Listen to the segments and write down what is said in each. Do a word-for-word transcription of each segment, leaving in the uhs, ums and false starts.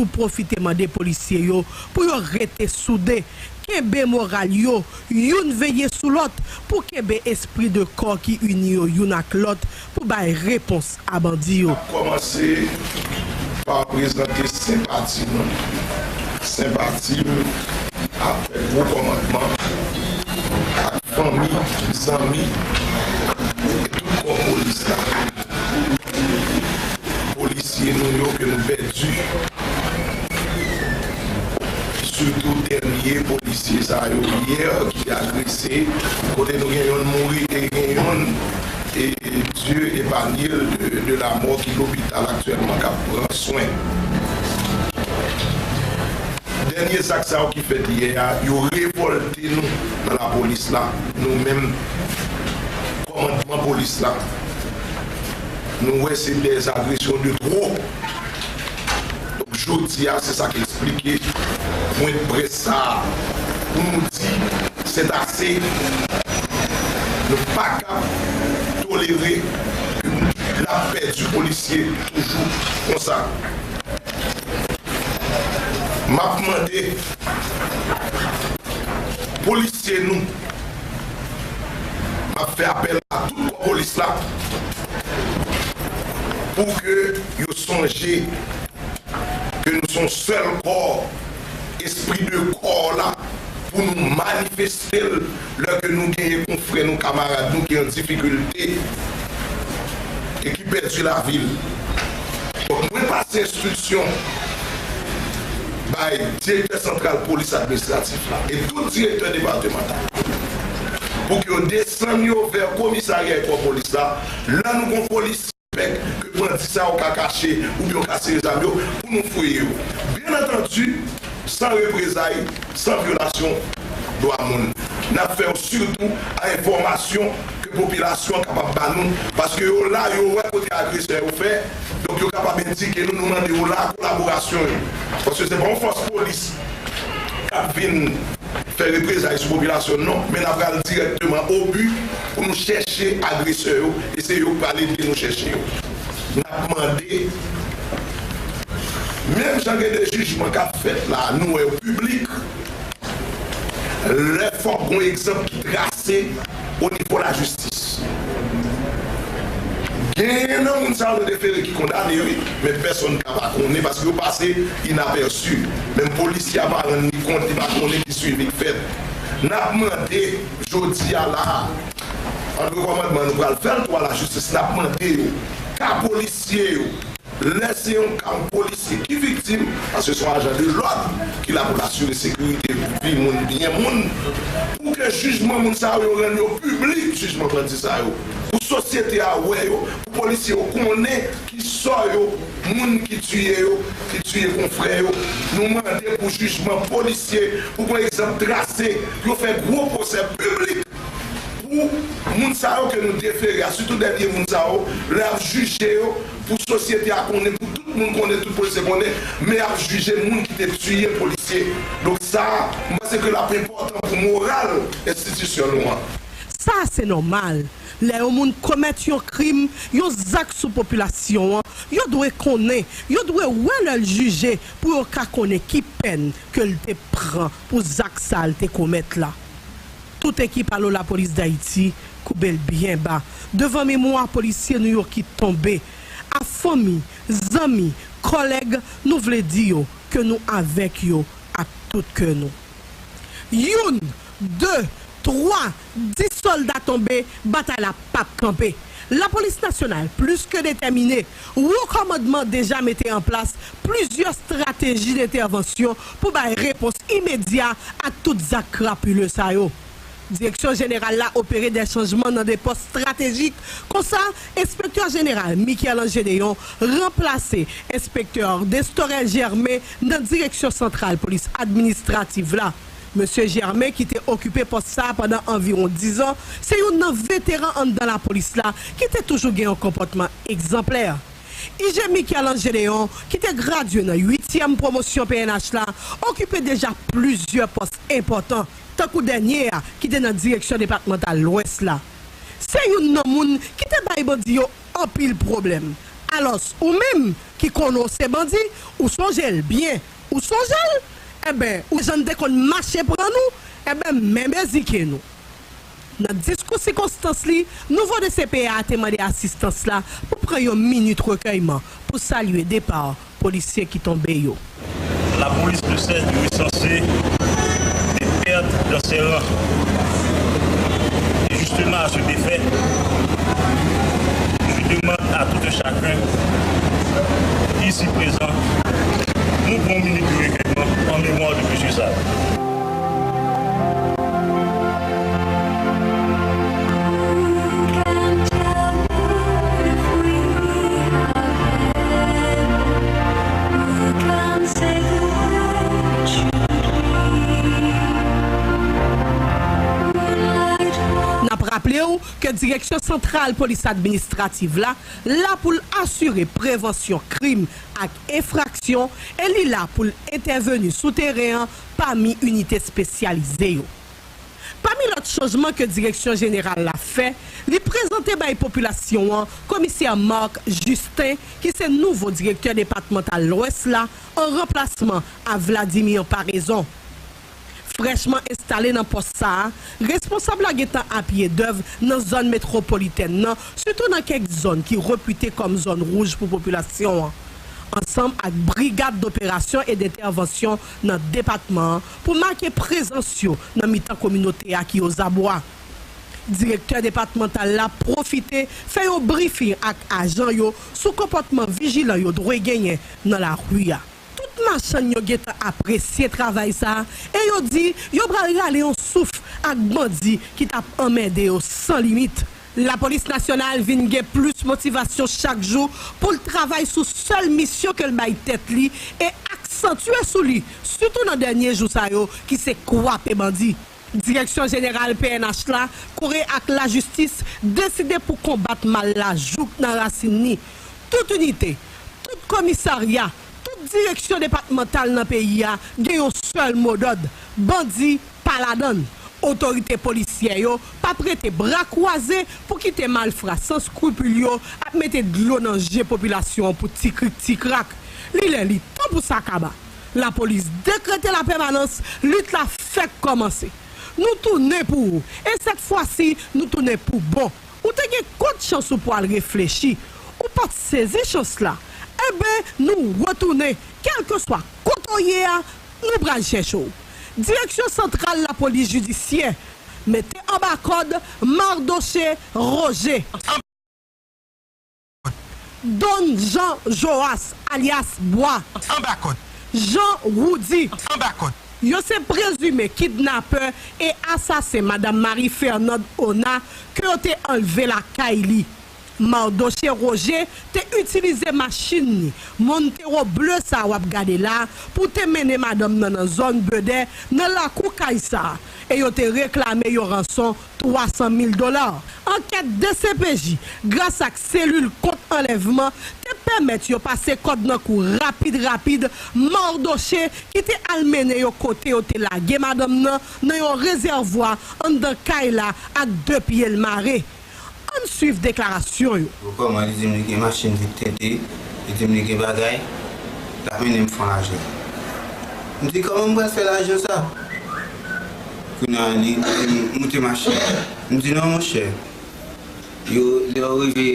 nou pwofite mande polisye yo pou yo rete soude, kenbe moral yo, youn veye sou lòt, pou kenbe espri de kò ki ini yo youn ak lòt, pou bay repons a bandi yo. N ap kòmanse pa prezante senpati nou. Senpati m avèk gwo kòmandman, ak fanmi, zanmi, e tout kò polis la. Polisye nou yo ke nou pèdi. Sitou dènye polisye sa yo yè ki te agrese, kote nou gen youn mouri e gen youn, e Dieu épargne l de, de la mort, ki lopital aktyèlman k ap pran swen. Dènye zak sa yo ki fèt yè a, yo revòlte nou nan lapolis la, nou menm kòmandman polis la. Nou wè se des agressions de trop. Donk, jodi a, se sa k eksplike pwen de près sa a, pou nou di, c'est assez. Nou pa ka tolere ke n ap pèdi polisye toujou konsa. M ap mande polisye nou, m ap fè apèl a tout kò polis la pou ke yo sonje ke nou se yon sèl kò, espri de kò la, pou nou manifeste l lè ke nou genyen konfrè nou, kamarad nou ki an difikilte e ki pèdi lavi l. Donk, mwen pase enstriksyon bay direktè santral polis administratif la e tout direktè depatmantal pou ke yo desann yo vè komisarya e kò polis la. Lè nou gon polis pèk ke bandi sa yo ka kache oubyen yo ka sere zam yo pou nou fouye yo. Byen antandi, san reprezay, san vyolasyon dwa moun. N ap fè w sitou a enfòmasyon ke popilasyon an kapab ba nou, paske yo la, yo wè kote agresè yo fè, donk yo kapab endike nou, nou mande yo la kolaborasyon yo. Paske se pa yon fòs polis k ap vin fè reprezay sou popilasyon n non, men n ap pral dirèkteman o bi pou nou chèche agresè yo, e se yo k pral ede nou chèche yo. N ap mande, menm jan gen de jijman k ap fèt la, nou wè yo piblik, lè fòk gon egzanp ki trase o nivo lajistis. Genyen nan moun sa yo te fere ki kondane, wi, men pèsonn ka pa konnen paske yo pase inapèsi. Menm polisye a pa rann li kont, li pa konnen ki swivi k fèt. N ap mande, jodi a la, antre kòmandman nou pral fè l tou a lajistis, n ap mande yo, ka polisye yo, lè se yon ka yon polisye ki viktim, paske se yon ajan de lòd ki la pou l asire sekirite vi moun, byen moun, pou ke jijman moun sa yo, yo rann yo piblik, jijman bandi sa yo, pou sosyete a wè yo, pou polisye yo konnen ki sò yo, moun ki tiye yo, ki tiye konfrè yo. Nou mande pou jijman polisye, pou gon egzanp trase, pou yo fè gwo pwosè piblik pou moun sa yo ke nou defere a, sitou dènye moun sa yo, lè y ap jije yo, pou sosyete a konnen, pou tout moun konnen, tout polisye konnen, men y ap jije moun ki te tiye polisye. Donk sa, m panse ke l ap enpòtan pou moral enstitisyon nou an. Sa se nòmal. Lè yon moun komèt yon krim, yon zak sou popilasyon an, yo dwe konnen, yo dwe wè lè l jije pou yo ka konnen ki pèn ke l te pran pou zak sa l te komèt la. Tout ekip Alo Lapolis Dayiti koube l byen ba devan memwa polisye nou yo ki tonbe. A fanmi, zanmi, kòlèg, nou vle di yo ke nou avèk yo ak tout kè nou. Youn, de, twa, dis sòlda tonbe, batay la p ap kanpe. Lapolis nasyonal plis ke detèmine. Wo kòmandman deja mete an plas plizyè estrateji dentèvansyon pou bay repons imedya ak tout zak krapile sa yo. Direksyon jeneral la opere de chanjman nan de pòs estratejik. Konsa, enspektè jeneral Michel-Ange Deyon ranplase enspektè Destorel Germain nan direksyon santral polis administrativ la. Mesye Germain, ki te okipe pòs sa a pandan anviwon diz an, se youn nan veteran anndan lapolis la ki te toujou gen yon konpòtman egzanplè. I G Michel-Ange Deyon, ki te gradye nan uityèm pwomosyon P N H la, okipe deja plizyè pòs enpòtan, tankou dènye a ki te nan direksyon depatmantal Lwès la. Se youn nan moun ki te bay bandi yo anpil pwoblèm. Alòs, ou menm ki konnen w se bandi, ou sonje l byen. Ou sonje l? Enben, ou jan n te konn mache pran nou, enben, men bezike nou. Nan diskou sikonstans li, nouvo D C P A a te mande asistans la pou pran yon minit rekèyman pou salye depa polisye ki tonbe yo. La police ne cesse de recenser des pertes dans ses rangs. Et justement, à cet effet, je demande à tout un chacun, ici présent, nou pran yon minit de rekèyman an memwa de mesye sa yo. N ap raple w ke Direksyon Santral Polis Administrativ la la pou l asire prevansyon krim ak enfraksyon e li la pou l entèveni sou teren an pami inite espesyalize yo. Pami lòt chanjman ke Direksyon Jeneral la fè, li prezante bay popilasyon an Komisè Marc Justin, ki se nouvo Direktè Depatmantal Lwès la, an ranplasman a Vladimir Paraison. Frèchman enstale nan pòs sa a, responsab la gentan apiye dèv nan zòn metwopolitèn nan, sitou nan kèk zòn ki repite kòm zòn wouj pou popilasyon an, ansanm ak Brigad d'Opération et d'Intervention nan depatman an pou make prezans yo nan mitan kominote a ki ozabwa. Direktè depatmantal la pwofite fè yon brifing ak ajan yo sou konpòtman vijilan yo dwe genyen nan lari a. Tout machann yo gentan apresye travay sa a e yo di yo pral rale yon souf ak bandi ki t ap anmède yo san limit. Lapolis Nasyonal vin gen plis motivasyon chak jou pou l travay sou sèl misyon ke l bay tèt li e aksantye sou li, sitou nan dènye jou sa yo ki se kwape bandi. Direksyon Jeneral P N H la, kore ak lajistis, deside pou konbat mal la jouk nan rasin li. Tout inite, tout komisarya, tout direksyon depatmantal nan peyi a gen yon sèl modòd, bandi pa ladan l. Otorite polisyè yo p ap rete bra kwaze pou kite malfra san skripil yo ap mete dlo nan je popilasyon an pou ti krik ti krak. Li lè li tan pou sa kaba. Lapolis dekrete lapèmanans, lit la fèk kòmanse. Nou tounen pou ou, e sèt fwa si, nou tounen pou bon. Ou te gen kot chans ou pwal reflechi, ou pa t sezi chans la. Enben, nou retounen, kèlkeswa kote w ye a, nou pral chèche w. Direksyon Santral Lapolis Jidisyè mete anba kòd Mardoche Roger. Don Jean Joas, alyas Bwa. Anba kòd. Jean Roudy. Anba kòd. Yo se prezime kidnapè e asasen Madanm Marie Fernande Ona ke yo te anlve lakay li. Mardoche Roger te itilize machin li, Montero ble sa w ap gade la, pou te mennen madanm nan nan zòn Bedè, nan lakou kay sa, e yo te reklame yon ranson twa san mil dola. Ankèt D C P J, gras ak selil kont anlèvman, te pèmèt yo pase kòd nan kou rapid rapid Mardoche ki te al mennen yo kote yo te lage madanm nan, nan yon rezèvwa anndan kay la ak de pye l mare. Ann swiv deklarasyon yo. Yo kòman li di m li gen machin vit tente, li di m li gen bagay, l ap mennen m fè yon lajan. M di kòman m pral fè lajan sa? Kounye a li di m moute machin. M di non monchè, yo lè yo rive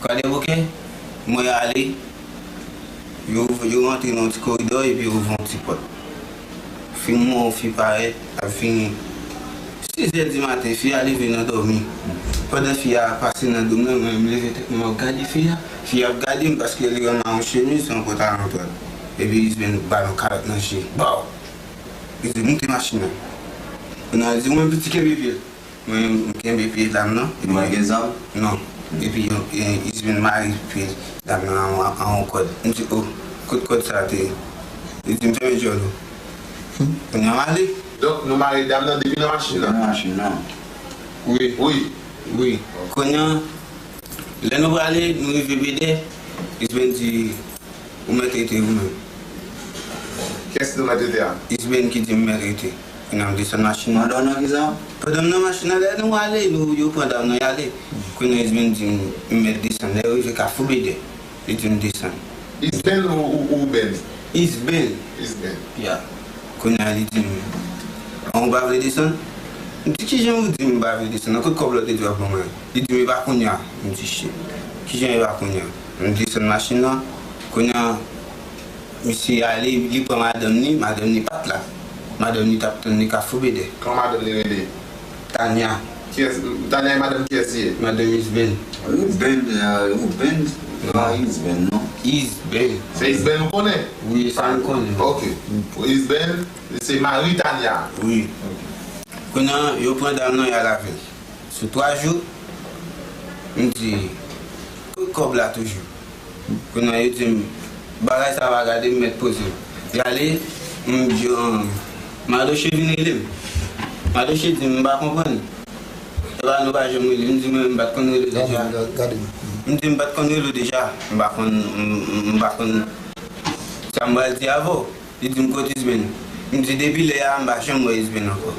Kwadèboukè, mwen ale, yo, yo rantre nan yon ti koridò epi yo ouvri yon ti pòt. Fi m wè yon fi parèt, l ap vini. Sizè di maten, fi a leve nan dòmi. Pandan fi a ap pase nan do m nan, mwen menm m leve tèt mwen, m ap gade fi a. Fi a ap gade m paske li wè m a yon chemiz, yon pantalon tòl. Epi Isben ba l yon kalòt nan je. Baw! Li di, moute machin nan. Kounye a li di, ou menm piti kenbe pye l. Mwen, m kenbe pye dam nan. Ou pa gen zam? Non. Epi, yon, e, Isben mare pye dam nan an, an yon kòd. M di, o, kot kòd sa a te ye? Li di m fèmen djòl ou. Kounye a m ale. Donk, nou mare dam nan depi nan machin nan? Depi nan machin nan. Wi. Wi. Wi. Kounye a, lè nou prale, nou rive Bedè, Isben di, ou mèt rete ou menm. Kiyès nou mèt rete a? Isben ki di m mèt rete. Kounye a m desann machin nan. Pandan w nan ki sa? Pandan m nan machin nan, lè nou ale, nou, yo pran dam nan, y ale. Kounye a Isben di m, m mèt desann. Lè yo rive Kafou Bedè, Li di m desann. Isben ou, ou, ou Ben? Isben. Isben. Ya. Kounye a li di m, "An, ou pa vle desann?" M di, "Kijan ou di m pa vle desann? An, kot kòb la w te di w ap ban mwen?" Li di m, "E pa kounye a." M di, "Shit. Kijan e pa kounye a?" M desann machin nan. Kounye a, misye ale, li pran madanm ni, madanm ni pa t la. Madanm ni t ap tann li Kafou Bedè. Kòman madanm ni rele? Tanya. Kiyès, Tanya e madanm kiyès li ye? Madanm Isben. Ruben, euh, Ruben, pa Isben, non? Isben. Se Isben ou konnen? Wi, sa m konnen. Ok. Isben, se mari Tanya. Wi. Kounye a, yo pran dam nan, y al avè l. Sou twa jou, m di, "Kot kòb la toujou?" Kounye a, yo di m, "Bagay sa pa gade m, mèt poze m." Y ale, m di, "An, Madoche vin rele m." Madoche di m, "M pa konprann. Epa nou pa janm rele." M di, "Mwen, m pa t konn rele w deja." Gade, gade. M di, "M pa t konn rele w deja. M pa konn, m, m, m pa konn sa m pral di avè w." Li di m, "Kot Isben?" M di, "Depi lè a, m pa janm wè Isben ankò."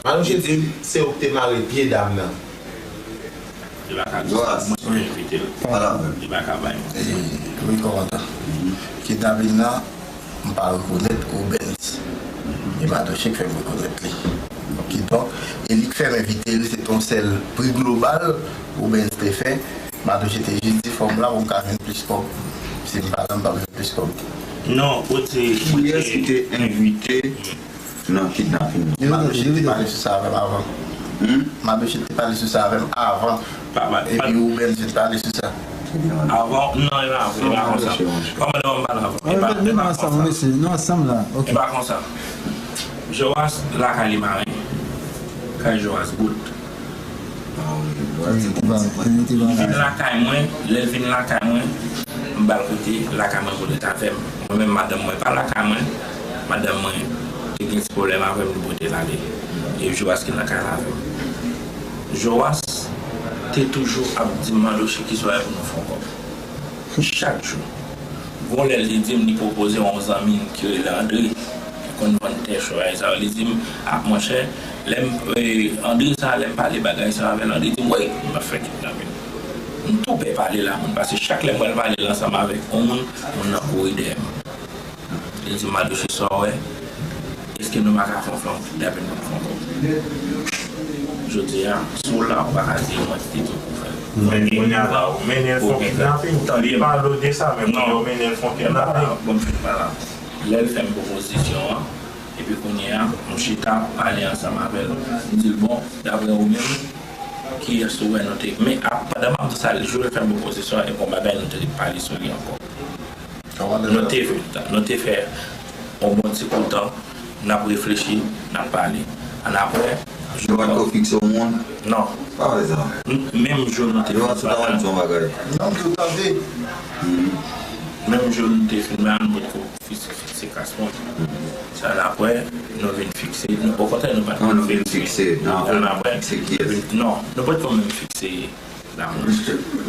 Madoche di m, se ou ki te mare pye dam nan. Li pa ka di sa, mwen ki envite l. Li pa ka bay mwen. Wi, kòmandan. Kidnapin nan, m pa rekonèt Rubens. E Madoche k fè m rekonèt li. Kidonk, e li k fè m envite l, se t on sèl pri global Rubens te fè. Madoche te jis di fò m la pou m ka jwenn plis kòb. Si m pa la, m p ap jwenn plis kòb. Non, kote, kiyès ki te envite nan kidnapin nan? Madoche te pale sou sa avè m avan. Hmm? Madoche te pale sou sa avè m avan. Pa, pa, epi Rubens te pale sou sa. Avan, non, e pa, e pa konsa. Kòmandan, m pale avan. E pa, e pa konsa. Nou ansanm la. Ok. E pa konsa. Joas lakay li mare. Kay Joas bout. Li vin lakay mwen, lè l vin lakay mwen, m ba l kote lakay mwen pou l ret avè m. Mwen menm, madanm mwen pa lakay mwen, madanm mwen te gen ti pwoblèm avè m, li pote l ale. E Joas ki nan kay la avè m. Joas te toujou ap di m, "Madoche, ki swa pou nou fè yon kòb?" Chak jou. Gon lè li di m li pwopoze yon zanmi l ki rele Andre, ki konn vann tè chway sa yo. Li di m, "A, monchè, lè m, e, Andre sa, lè m pale bagay sa avè l, Andre di m, 'Wi, m ap fè kidnapin.'" M tou pè pale l a moun, paske chak lè m pral pale l ansanm avèk yon moun, moun nan kouri dèyè m. Li di m, "Madoche, sa w wè, èske nou pa ka fè yon, fè yon kidnapin pou nou fè yon kòb?" Jodi a, si w la, ou pa ka di mwen ki te di w pou w fè l. Men kounye a la, ou mennen l fè yon kidnapin. Tande m. Pale w de sa, men kounye a ou mennen l fè yon kidnapin. Bon, m fin pale la. Lè l fè m pwopozisyon an, epi kounye a, m chita pale ansanm avè l. M di l, "Bon, daprè ou menm, kiyès ou wè nou te?" Men, a, pandan m ap di sa, jou l fè m pwopozisyon an, e gon bagay nou te pale sou li ankò. Nou te, nou te fè yon bon ti kou tan, n ap reflechi, n ap pale. Annapre, yo pa t ko fikse yon moun? Non. Pa vle sa. M-, menm jou nou te fin pale. Yo pa t di yon bagay. Non, tout à fait. Menm jou nou te fin pale, nou pa t ko fis-, fikse kras moun. Sa annapre, nou vin fikse, nou, okontrè, nou pa t ko fikse. Non, nou vin fikse. Annapre, non, nou pa t ko menm fikse dam nan.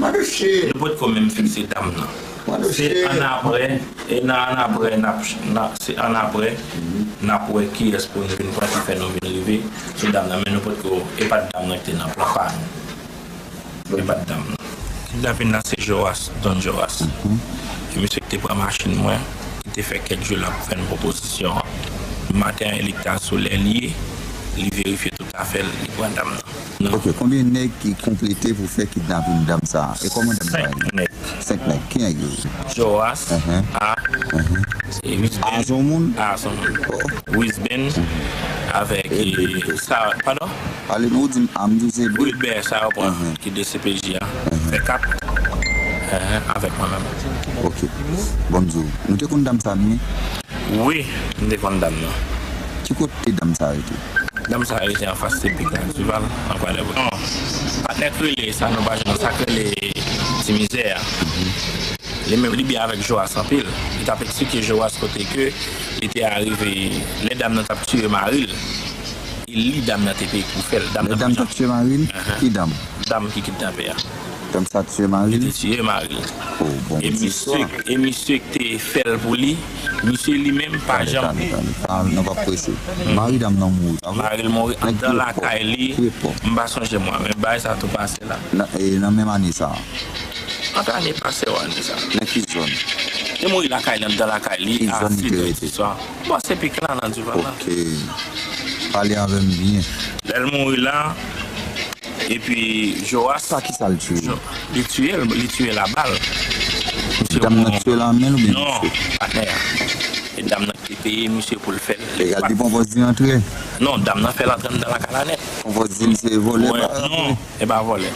Madoche. Nou potko menm fikse dam nan. Madoche. Se annapre, e nan annapre, n ap, n ap, se annapre, n ap wè kiyès pou n vin pran ki fè nou vin rive sou dam nan. Men nou potko, e pa t dam nan ki te nan plan pa nou. E pa t dam nan. Kidnapin nan se Joas, Don Joas. E misye ki te pran machin mwen, ki te fè kèk jou l ap fè n pwopozisyon an. Maten an, e li ki t al sou lè li ye, li verifye tout afè l, li pran dam nan. Ok, konbyen nèg ki konplete pou fè kidnapin dam sa a? E kòman dam sa a ye? Senk nèg. Senk nèg. Ki nèg yo ye? Joas, A, e Wisben. A se yon moun? A se yon moun. Wisben, avèk, e, sa, padon? Ale, non, ou di m A, m di w se Wilbert, sa yo pran, ki D C P J a. Fè kat. Avèk mwen menm. Ok. Bon, m di w, nou te konn dam sa, nou? Wi, m te konn dam nan. Ki kote dam sa rete? Dam sa rete anfas T P K Duval, an Kwadèboukè. Non, patnè k rele sa, nou pa jwenn sa k rele Ti Mizè a. Li menm, li byen avèk Joas anpil. Li t ap eksplike Joas kote ke li te arive, lè dam nan t ap tiye mari l, e li dam nan te peye pou fè l. Lè dam t ap tiye mari l? Ki dam? Dam ki kidnape a. Dam sa tiye mari l? Li te tiye mari l. Oh, bon, e misye, e misye ki te fè l pou li, misye li menm pa janm. Tande, tande, tande. Pa, nou p ap prese. Mari dam nan mouri, pa vre? Mari l mouri anndan lakay li. M pa sonje mwa, men bagay sa tou pase la. Nan, e nan menm ane sa a? Ant ane pase w ane sa. Nan ki zòn? Li mouri lakay li, anndan lakay li, a sis è diswa. Bò se pik la nan Divan la. Ok. Pale avè m byen. Lè l mouri la, epi Joas. Sa ki sa l tiye? Li tiye l, li tiye l a bal. Dam nan tiye l a men l oubyen? Non, patnè a. E dam nan ki te peye misye pou l fè l. Egal li pran vòz li antre? Non, dam nan fè l antre anndan lakay la nèt. Pran vòz li se vòlè? Non, e pa vòlè.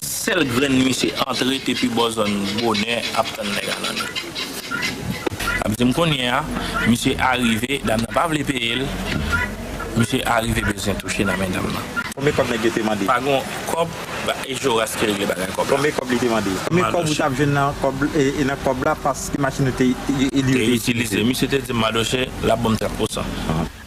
Sèl grenn misye antre te pi bò zòn bonè ap tann nèg a nan nèt. Ap di m kounye a, misye arive, dam nan pa vle peye l. Misye arive bezwen touche nan men dam nan. Konbyen kòb nèg yo te mande? Pa gon kòb, e Joras ki regle bagay kòb la. Konbyen kòb li te mande? Konbyen kòb ou t ap jwenn nan kòb e nan kòb la paske machin ou te li yo te itilize? Misye te di m Madoche l ap ban m trant pousan.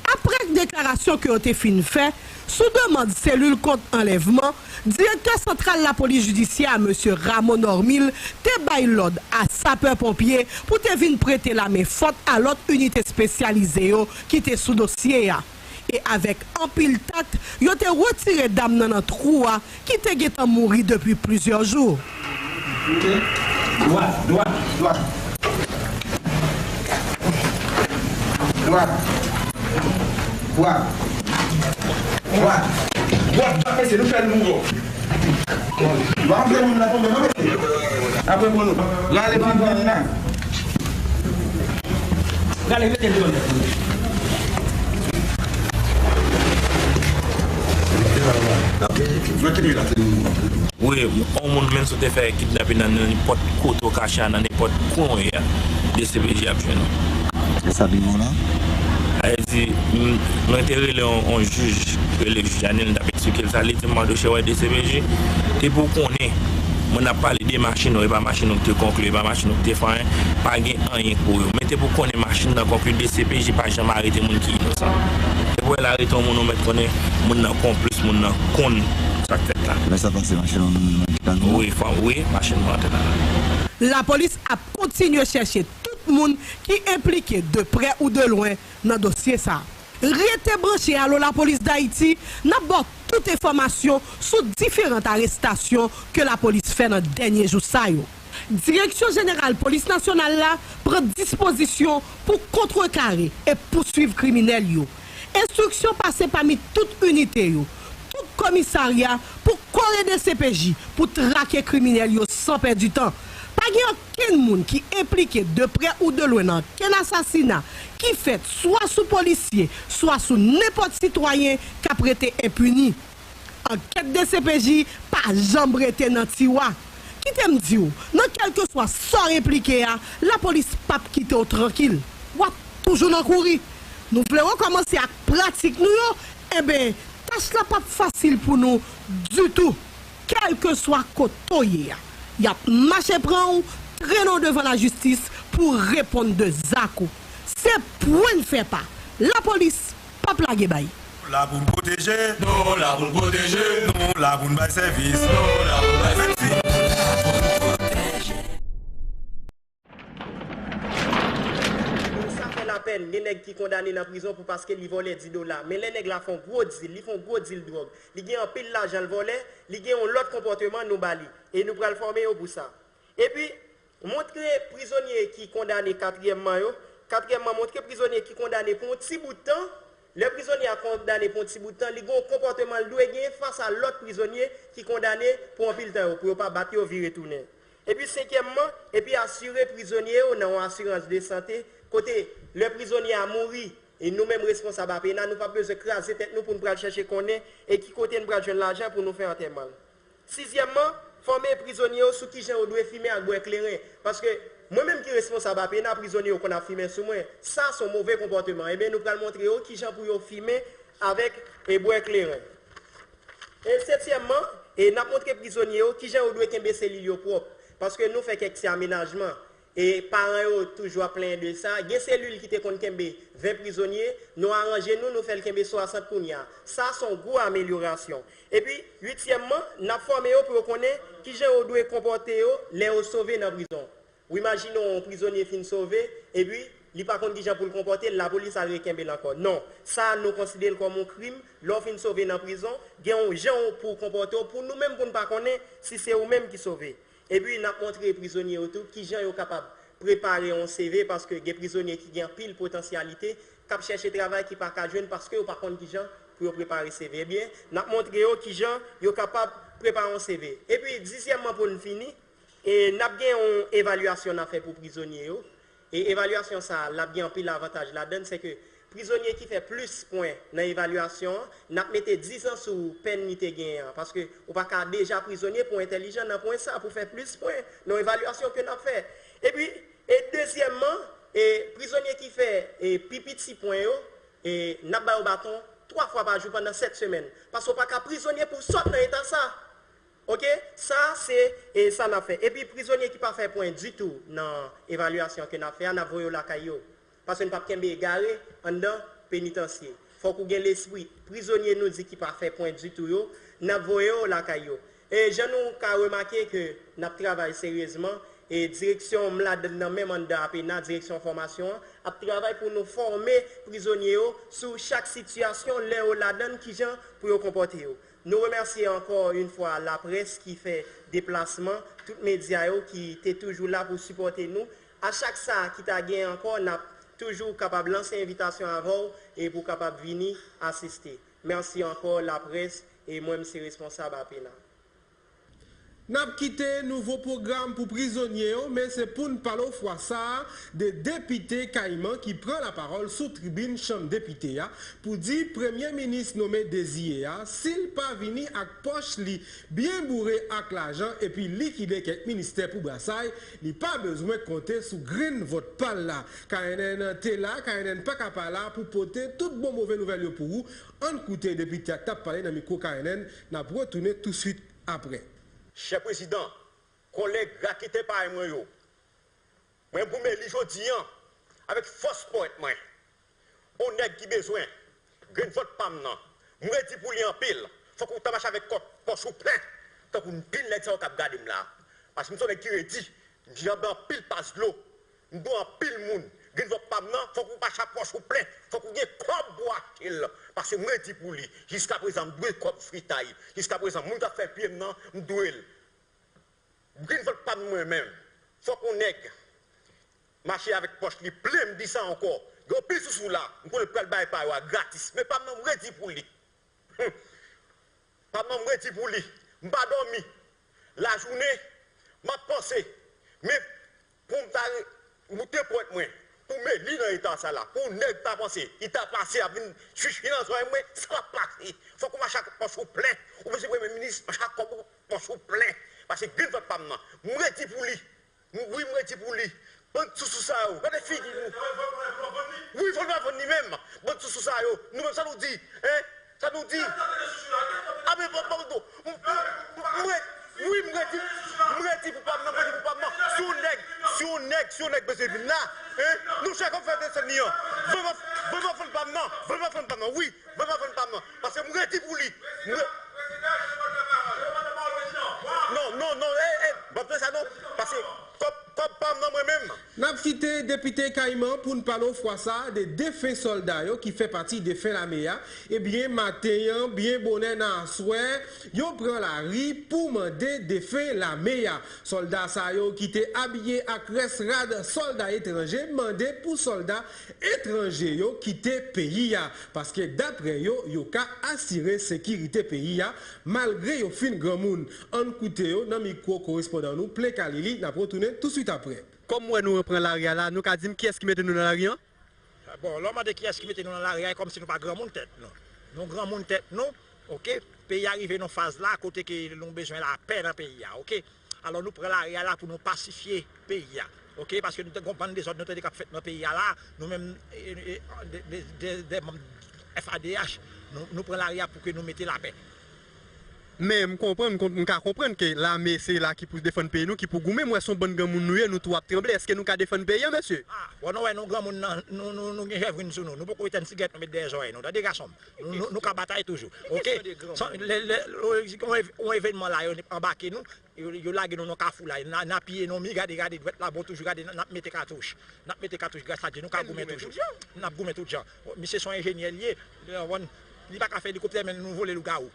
Apre deklarasyon ke yo te fin fè, sou demann selil kont anlèvman, direktè santral lapolis jidisyè a, mesye Rameau Normil, te bay lòd a sapè ponpye pou te vin prete lamen fòt a lòt inite espesyalize yo ki te sou dosye a. E avèk anpil tak, yo te retire dam nan nan twou a ki te gentan mouri depi plizyè jou. Dwat, dwat, dwat. Dwat. Dwat. Dwat. Dwat, dwat, mesye, nou fè l mouri. Dwat, fè moun la tonbe, non, mesye. Apre pou nou. Rale pil moun la. Rale, mete l dwat. Dwat, mete l la. Wi, yon moun menm si w te fè kidnape nan nenpòt kote w kache a, nan nenpòt kwen w ye a, D C P J ap jwenn ou. E sa pi bon la? Sa vle di, m, mwen te rele yon, yon jij, rele jij Anil, m t ap eksplike l sa, li di m Madoche wè D C P J, te pou w konnen, moun ap pale de machin ou, e pa machin ou ki te konkli, e pa machin ou ki te fè anyen, pa gen anyen pou yo. Men te pou w konnen machin nan konkli, D C P J pa janm arete moun ki inosan. Te pou w arete yon moun ou mèt konnen moun nan konplis, moun nan konn sa k fèt la. Lè sa pase machin ou nan men ki ta nou? Wi, fò, wi, machin mwen antre nan men. Lapolis ap kontinye chèche tout moun ki enplike de prè ou de lwen nan dosye sa. Rete branche Allo Lapolis Dayiti, n ap ba w tout enfòmasyon sou diferan arestasyon ke lapolis fè nan dènye jou sa yo. Direksyon Jeneral Polis Nasyonal la pran dispozisyon pou kontrekare e pouswiv kriminèl yo. Enstriksyon pase pami tout inite yo, tout komisarya pou kore D C P J pou trake kriminèl yo san pèdi tan. Pa gen okenn moun ki enplike de prè ou de lwen nan okenn asasina ki fèt swa sou polisye, swa sou nenpòt sitwayen k ap rete enpini. Ankèt D C P J pa janm rete nan tiwa. Kite m di w, nan kèlkeswa sa w enplike a, lapolis p ap kite w trankil. W ap toujou nan kouri. Nou vle rekòmanse ak pratik nou yo? Enben, tach la p ap fasil pou nou ditou. Kèlkeswa kote w ye a, y ap mache pran w, trennen w devan lajistis pou w reponn de zak ou. Se pwen n fè pa. Lapolis p ap lage bay. Nou la pou n pwoteje. Nou la pou n pwoteje. Nou la pou n bay sèvis. Nou la pou n bay sèvis. Moun sa fè lapèn, gen nèg ki kondane nan prizon pou paske li vòlè dis dola. Men lè nèg la fè yon gwo dil, li fè yon gwo dil dwòg, li gen anpil lajan l vòlè, li gen yon lòt konpòteman nou ba li. E nou pral fòme yo pou sa. Epi, montre prizonye ki kondane katriyèmman yo, katriyèmman, montre prizonye ki kondane pou yon ti bout tan. Lè prizonye a kondane pou yon ti bout tan, li gen yon konpòteman l dwe gen fas a lòt prizonye ki kondane pou anpil tan yo, pou yo pa bat yo vire tounen. Epi senkyèmman, epi asire prizonye yo nan yon asirans de sante, kote lè prizonye a mouri, e nou menm responsab A P N A, nou p ap bezwen kraze tèt nou pou n pral chèche konnen e ki kote n pral jwenn lajan pou nou fè antèman l. Sizyèmman, fòme prizonye yo sou kijan yo dwe fimen ak bwè kleren. Paske mwen menm ki responsab A P N A, prizonye yo konn ap fimen sou mwen. Sa se yon move konpòteman. Ebyen, nou pral montre yo kijan pou yo fimen avèk e bwè kleren. E setyèmman, e n ap montre prizonye yo kijan yo dwe kenbe selil yo pwòp. Paske nou fè kèk ti amenajman. E paran yo toujou ap plenyen de sa. Gen selil ki te konn kenbe ven prizonye, nou aranje nou, nou fè l kenbe swasant kounye a. Sa se yon gwo amelyorasyon. Epi, uityèmman, n ap fòme yo pou yo konnen kijan yo dwe konpòte yo lè yo sove nan prizon. Ou imajine w, yon prizonye fin sove, epi li pa konn kijan pou l konpòte l, lapolis al rekenbe l ankò. Non, sa a nou konsidere l kòm yon krim. Lè w fin sove nan prizon, gen yon jan pou w konpòte w, pou nou menm pou n pa konnen si se ou menm ki sove. Epi, n ap montre prizonye yo tou kijan yo kapab prepare yon C V, paske gen prizonye ki gen anpil potansyalite, k ap chèche travay, ki pa ka jwenn paske yo pa konn kijan pou yo prepare C V. Ebyen, n ap montre yo kijan yo kapab prepare yon C V. Epi, dizyèmman, pou n fini, e n ap gen yon evalyasyon n ap fè pou prizonye yo. E evalyasyon sa a, l ap gen anpil avantaj ladan l, se ke prizonye ki fè plis pwen nan evalyasyon an, n ap mete diz an sou pèn li te genyen an, paske ou pa ka deja prizonye pou entèlijan nan pwen sa a, pou fè plis pwen nan evalyasyon ke n ap fè. Epi, e dezyèmman, e prizonye ki fè, e pi piti pwen yo, e n ap ba yo baton twa fwa pa jou pandan sèt semèn, paske ou pa ka prizonye pou w sot nan eta sa. Oke, sa se, e, sa n ap fè. Epi prizonye ki pa fè pwen ditou nan evalyasyon ke n ap fè a, n ap voye yo lakay yo. Paske n p ap kenbe egare anndan penitansye. Fòk ou gen lespri prizonye nou di ki pa fè pwen ditou yo, n ap voye yo lakay yo. E jan nou ka remake ke n ap travay seryezman, e direksyon m ladan nan menm anndan A P N A, direksyon fòmasyon an, ap travay pou nou fòme prizonye yo sou chak sitiyasyon lè yo ladan l, kijan pou yo konpòte yo. Nou remèsye ankò yon fwa laprès ki fè deplasman, tout medya yo ki te toujou la pou sipòte nou. A chak sa ki ta gen ankò, n ap toujou kapab lanse envitasyon avè w e pou w kapab vini asiste. Mèsi ankò, laprès, e mwen, m se responsab A P N A. N ap kite nouvo pwogram pou prizonye yo, men se pou n pale w fwa sa a de depite Kayiman ki pran lapawòl sou tribin Chanm Depite a pou di premye minis nome deziye a, si l pa vini ak pòch li byen boure ak lajan epi likide kèk ministè pou brasay, li pa bezwen konte sou grenn vòt pa l la. K N N te la, K N N pa ka pa la pou pote tout bon move nouvèl yo pou ou. Ann koute depite a k t ap pale nan mikwo K N N, n ap retounen touswit apre. Chè prezidan, kòlèg raketè parèy mwen yo, mwen pou m eli jodi an avèk fòs pòèt mwen. On nèg ki bezwen grenn vòt pa m nan, m redi pou li anpil. Fòk ou ta mache avèk kòb pòch ou plen, tankou anpil nèg sa yo k ap gade m la. Paske m se on nèg ki redi, m janbe anpil pas dlo, m dwe anpil moun. Grenn vòt pa m nan, fòk ou mache ak pòch ou plen, fòk ou gen kòb pou w achte l. Paske m redi pou li. Jiskaprezan, m dwe kòb fritay. Jiskaprezan, moun k ap fè pye m nan, m dwe l. Grenn vòt pa m mwen menm. Fòk on nèg mache avèk pòch li plen, m di sa ankò. Gen anpil sousou la, m konnen l pral bay pa yo a gratis. Men pa m nan, m redi pou li. Hum. Pa m nan, m redi pou li. M pa dòmi. Lajounen, m ap panse. Men pou m ta re-, moute pòt mwen, pou m eli nan eta sa la, pou nèg ta panse, li ta pase ap vin chichi nan zòrèy mwen, sa p ap pase. Fòk ou mache ak pòch ou plen. Ou bezwen premye minis, mache ak kòb ou pòch ou plen. Paske grenn vòt pa m nan, m redi pou li. M, wi, m redi pou li. Bann sousou sa yo, gade figi nou. Wi, fò nou vann li menm. Bann sousou sa yo, nou menm sa nou di, en? Sa nou di? A men, bon, bon, bon. M, m, m, wi, m redi, m redi pou pa m nan, m redi pou pa m nan. Si yon nèg, si yon nèg, si yon nèg bezwen vin la, en? Nou chak ap fè desann li an. Vrèman, vrèman fann pa m nan, vrèman fann pa m nan, wi. Ban m avann pa m nan, paske m redi pou li. M re-, non, non, non, eh, eh, m ap fè sa non, paske kòb, kòb pa m nan mwen menm. N ap kite depite Kayiman pou n pale w fwa sa a de defen sòlda yo ki fè pati defen lame a. Ebyen, maten an, byen bonè nan aswè, yo pran lari pou mande defen lame a. Sòlda sa yo ki te abiye ak rès rad sòlda etranje mande pou sòlda etranje yo kite peyi a, paske daprè yo, yo ka asire sekirite peyi a, malgre yo fin granmoun. Ann koute yo nan mikwo korespondan nou, Plen Kalili, n ap retounen touswit apre. Kòm m wè nou pran lari a la, nou ka di m kiyès ki mete nou nan lari an? Bon, lè w mande kiyès ki mete nou nan lari a, e kòmsi nou pa granmoun tèt nou. Nou granmoun tèt nou, oke? Peyi a rive nan faz la kote ke nou bezwen lapè nan peyi a, oke? Alò, nou pran lari a la pou nou pasifye peyi a. Oke, paske nou te gon bann dezòd nou tande k ap fèt nan peyi a la, nou menm, e, e, de, de, de, de manm F A D H, nou, nou pran lari a pou ke nou mete lapè. Men m konprann, m konp-, m ka konprann ke lame se la ki pou defann peyi nou, ki pou goumen. M wè se yon bann granmoun nou ye, nou tou ap tranble. Èske nou ka defann peyi a, mesye? A, bon, nou wè nou granmoun nan, nou, nou, nou gen jèvrin sou nou. Nou poko etenn sigarèt nou met dèyè zòrèy nou. Tande gason m. Nou, nou, nou ka batay toujou. Oke? Lè, lè, lè, yon ev-, yon evènman la, yo anbake nou. Yo, yo lage nou nan kafou la, n a, n a piye nan mi, gade, gade, dwèt la bon toujou, gade, n, n ap mete katouch. N ap mete katouch, gras a Dye, nou ka goumen toujou. N ap goumen tout jan. Misye se yon enjenyè li ye, li pa ka fè elikoptè, men nou vole lougawou.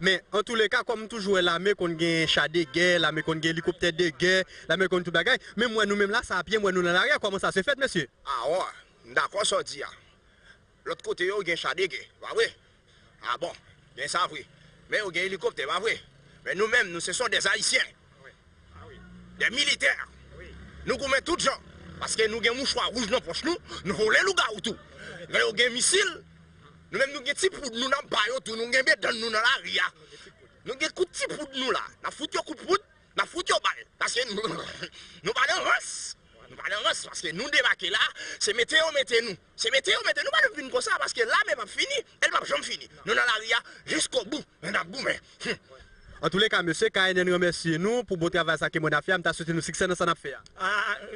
Men, antouleka, kòm m toujou wè lame konn gen cha de gè, lame konn gen elikoptè de gè, lame konn tout bagay, men m wè nou menm la, sa a pye, m wè nou nan lari a, kòman sa se fèt, mesye? Awa, m dakò sa w di a. Lòt kote yo gen cha de gè, pa vre? A bon, gen sa vre. Men yo gen elikoptè, pa vre? Men nou menm, nou se son dè Ayisyen. Dè militè. Nou goumen tout jan. Paske nou gen mouchwa wouj nan pòch nou, nou vole lougawou tou. Lè yo gen misil, nou menm nou gen ti poud nou n ap ba yo tou, nou gen bedann nou nan lari a. Nou gen kout ti poud nou la. N ap fout yo kout poud, n ap fout yo bal. Paske nou, nou pa nan rans. Nou pa nan rans, paske nou debake la, se mete yo mete nou. Se mete yo mete nou, pa nou vin konsa, paske lame p ap fini, e l p ap janm fini. Nou nan lari a, jiskobou, e n ap goumen. Hum. Antouleka, mesye, K N N renmèsye nou pou bon travay sa ke mwen ap fè a. M ta swete nou siksè nan sa n ap fè a. A,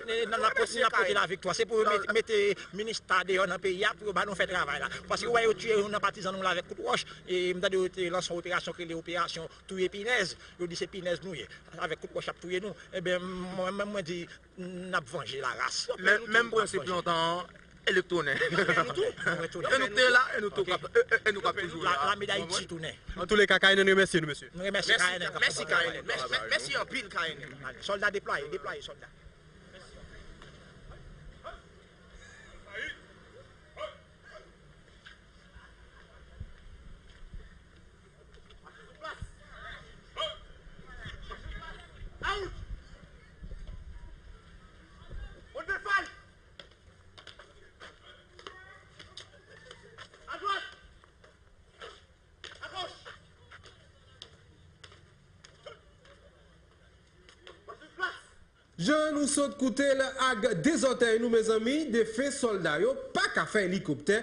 n ap pote, n ap pote laviktwa. Se pou yo met-, mete minis ta deyò nan peyi a, pou yo ba nou fè travay la. Paske ou wè yo tiye youn nan patizan nou la avèk kout wòch, e m tande yo te lanse yon operasyon ki rele operasyon touye pinèz. Yo di se pinèz nou ye. Avèk kout wòch y ap touye nou. Ebyen, mwen menm, mwen di, n ap vanje laras. Men, menm prensip lontan an, e nou k tounen. E nou tou, nou retounen. E nou k te la, e nou tou k ap, e, e, e nou k ap toujou la. Lame Dayiti tounen. Antouleka, K N N renmèsye nou, mesye. Nou renmèsye K N N. Mèsi, K N N. Mèsi, mèsi anpil, K N N. Sòlda deplwaye, deplwaye, sòlda. Jan nou sot koute l ak de zòtèy nou, mezanmi, defen sòlda yo pa ka fè elikoptè,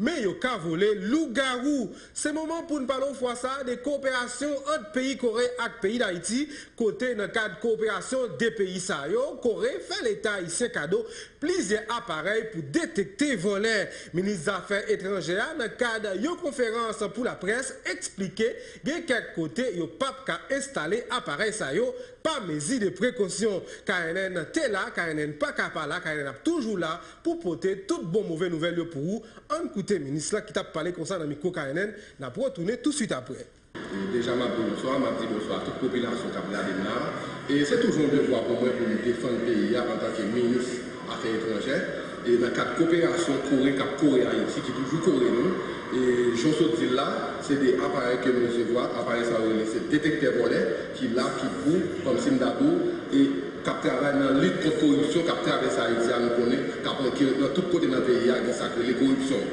men yo ka vole lougawou. Se moman pou n pale yon fwa sa a de kowoperasyon ant peyi Kore ak peyi Dayiti, kote nan kad kowoperasyon de peyi sa yo, Kore fè Leta ayisyen kado plizyè aparèy pou detekte vòlè. Minis Zafè Etranjè a, nan kad yon konferans pou laprès, eksplike gen kèk kote yo p ap ka enstale aparèy sa yo pa mezi de prekosyon. K N N te la, K N N pa ka pa la, K N N ap toujou la pou pote tout bon move nouvèl yo pou ou. Ann koute minis lan ki t ap pale konsa nan mikwo K N N, n ap retounen touswit apre. E deja, m ap di bonswa, m ap di bonswa a tout popilasyon k ap gade m la. E se toujou yon devwa pou mwen pou m defann peyi a antanke minis afè etranjè. E nan kad koperasyon Kore k ap kore Ayiti, ki toujou kore nou, e jan w sot di l la, se de aparèy ke m resevwa. Aparèy sa yo rele se detektè vòlè, ki la, ki pou, kòmsi m ta di w, e k ap travay nan lit kont koripsyon k ap travèse Ayiti a, nou konnen, k ap, ki nan tout kote nan peyi a, gen sa k rele koripsyon.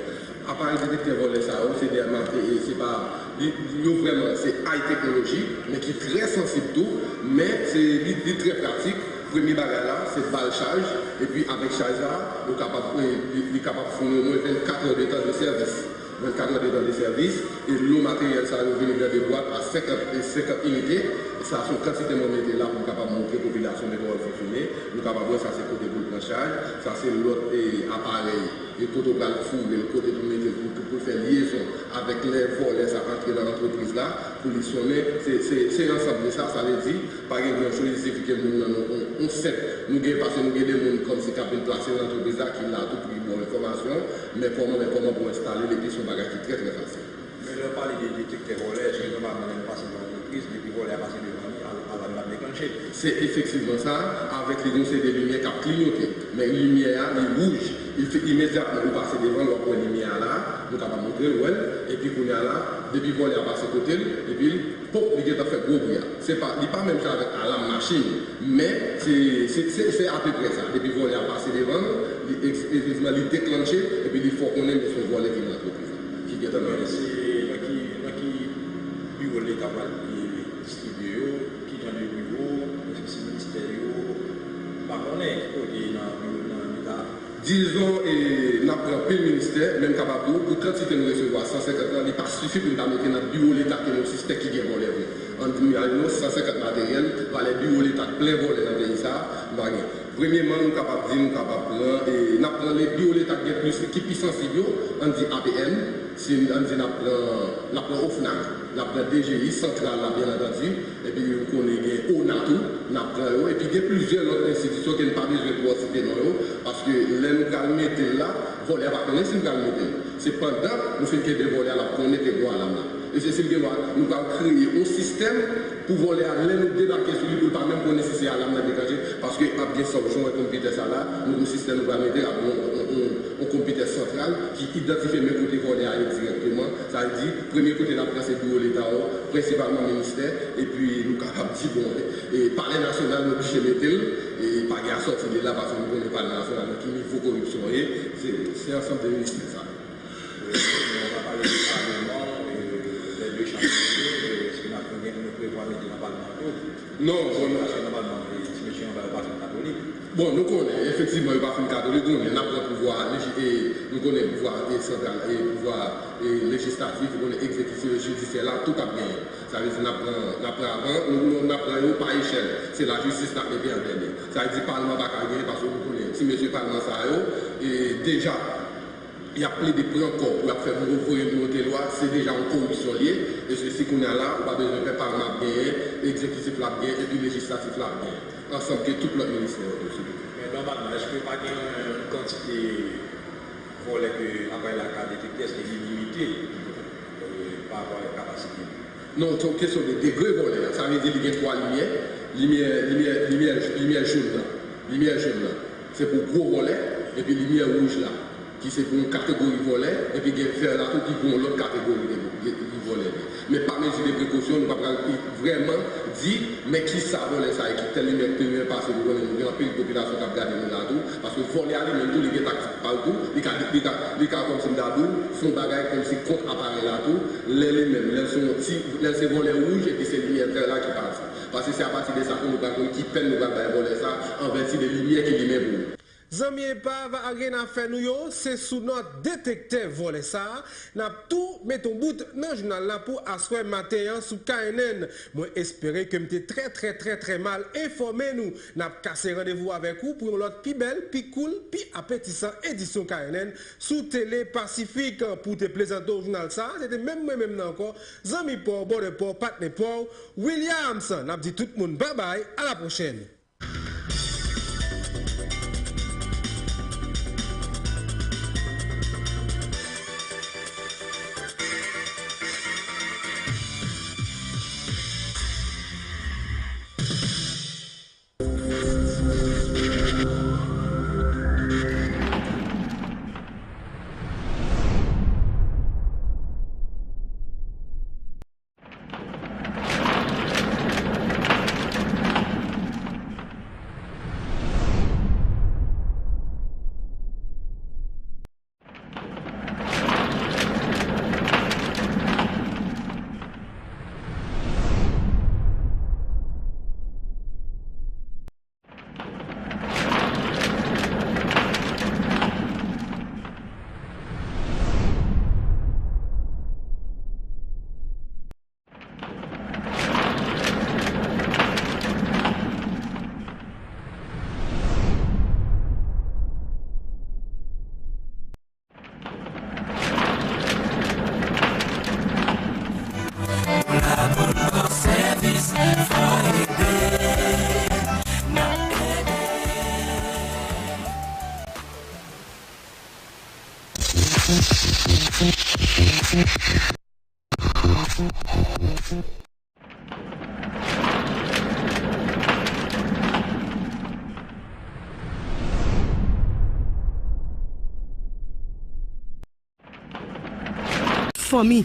Aparèy detektè vòlè sa yo, se de, e, se pa, li, yo vrèman, se high technology, men ki trè sansib tou, men se, li, li trè pratik. Premye bagay la, se ba l chaj, epi avèk chaj la, ou kapab, e, li, li kapab founi omwen vennkat è de tan de sèvis. Vennkat è de tan de sèvis, e lo materyèl sa yo vini nan de bwat a senkant, e senkant inite. Sa se yon kantite mwen mete la pou m kapab montre popilasyon men kòman l fonksyone. Nou kapab wè sa se kote pou l pran chaj, sa se lòt, e, aparèy. E kote w pral foure l, kote pou mete l, pou, pou, pou fè lyezon avèk lè vòlè sa antre nan antrepriz la, pou li sonnen, se, se, se ansanm de sa, sa vle di, pa gen gran choz, il sifi ke moun nan, nou, on, on senp, nou gen, paske nou gen de moun kòmsi k ap vin plase nan antrepriz la, ki la a tou pri, bon enfòmasyon, men kòman, men kòman pou enstale l, epi se yon bagay ki trè, trè fasil. Men lè w pale de detektè vòlè, èske nòmalman lè nou pase nan antrepriz, depi vòlè a pase devan li, al-, alam nan deklanche? Se efektivman sa, avèk li gon seri de limyè k ap kliyote. Men limyè a, li wouj. Li fè imedyatman ou pase devan l, w ap wè limyè a la, nou kapab montre l, wè l. Epi kounye a la, depi vòlè a pase kote l, epi l, pop, li gentan fè gwo bri a. Se pa, li pa menm jan avèk alam machin, men se, se, se, se apeprè sa. Depi vòlè a pase devan l, li, efektivman, li deklanche, epi li fè w konnen men se yon vòlè ki nan antrepriz la, ki gentan nan antrepriz la. Se nan ki, nan ki biwo Leta pral distribye yo? Ki jan de biwo? Èske se ministè yo? M pa konnen ki kote nan biwo nan Leta. Dizon, e, n ap pran pil ministè, men m kapab di w, pou kantite nou resevwa, san senkant lan, li pa sifi pou n ta mete nan biwo Leta ke nou sistè ki gen vòlè vre. Ann di nou, san senkant materyèl, valè biwo Leta k plen vòlè nan peyi sa a, nou pa gen. Premyeman, nou kapab di, nou kapab pran, e, n ap pran le biwo Leta ki gen plis, ki pi sansib yo, ann di A P M, si ann di n ap pran, n ap pran OFNAC, n ap pran D G I, santral la, byen antandi, epi ou konnen gen ONA tou, n ap pran yo, epi gen plizyè lòt enstitisyon ke n pa bezwen twò site non yo, paske lè nou pral mete l la, vòlè a pa konnen si n pral mete l. Se pandan nou fin kenbe vòlè a, l ap konnen ke gon alam la. E se si m gen dwa, nou pral kreye yon sistèm pou vòlè a, lè nou debake sou li, pou l pa menm konn si se alam nan deklanche, paske ap gen sanksyon, e konn Pitè sa la, nou gen yon sistèm nou pral mete, ap gen yon, yon, yon, yon konpitè santral ki idantifye men kote vòlè a ye dirèkteman. Sa vle di, premye kote l ap pran se biwo Leta yo, prensipalman ministè, epi nou kapab di, bon, e Palè Nasyonal, nou oblije mete l, e pa gen asòti de la, paske nou konnen Palè Nasyonal nan ki nivo koripsyon ye, se, se ansanm de ministè sa yo. Wi, nou pa pale de Palman, e, lè de chanm yo, e, èske n ap gen, nou prevwa mete nan Palman tou? Non, bon, paske nòmalman, e, ti mesye anba yo pa fin katolik. Bon, nou konnen, efektivman, yo pa fin katolik, konnen n ap pran pouvwa leji-, e, nou konnen pouvwa, e, santral, e, pouvwa, e, lejislatif, nou konnen egzekitif, jidisyè la, tout ap genyen. Sa vle di n ap pran, n ap pran avan, nou, nou, n ap pran yo pa echèl. Se lajistis n ap mete an dènye. Sa vle di palman pa ka genyen paske nou konnen ti mesye palman sa yo, e, deja, y ap plede pran kòb pou y ap fè voye monte lwa, se deja yon koripsyon l ye. E se si kounye a la, ou pa bezwen pè, palman ap genyen, egzekitif la ap genyen, epi lejislatif la ap genyen. Ansanm ke tout lòt ministè yo tou, sitou. Men nòmalman, èske pa gen yon kantite vòlè ke aparèy la ka detekte, èske li limite, e, pa rapò avèk kapasite li? Non, se yon kesyon de degre vòlè a. Sa vle di li gen twa limyè. Limyè, limyè, limyè, limyè jòn nan. Limyè jòn nan, se pou gwo vòlè, epi limyè wouj la, ki se pou yon kategori vòlè, epi gen vè la tou ki pou yon lòt kategori de, de, de vòlè. Men pa mezi de prekosyon, nou pa pral vrèman di, men kisa vòlè sa ye, ki tèl limyè, ki tèl limyè pase, nou konnen nou gen anpil popilasyon k ap gade nou la tou, paske vòlè a li menm tou, li gen taktik pa l tou, li ka, li ka, li ka kòmsi m ta di w, fè yon bagay kòmsi kont aparèy la tou, lè li menm, lè l se yon ti, lè l se vòlè wouj, epi se limyè vè la ki pase. Paske se apati de sa ke nou pral konn ki pèn nou pral bay vòlè sa, an vèti de limyè ki limen pou li. Zanmi epav Arena fè nou yo, se sou nòt detektè vòlè sa a, n ap tou met yon bout nan jounal la pou aswè maten an sou K N N. Mwen espere ke m te trè, trè, trè, trè mal enfòme nou. N ap kase randevou avèk ou pou yon lòt pi bèl, pi koul, pi apetisan edisyon K N N sou Tele Pasifik. Pou te plezante w jounal sa a, se te menm mwen menm nan ankò, zanmi pa w, bòdè pa w, patnè pa w, Williams. N ap di tout moun babay, a la pwochèn. Fanmi.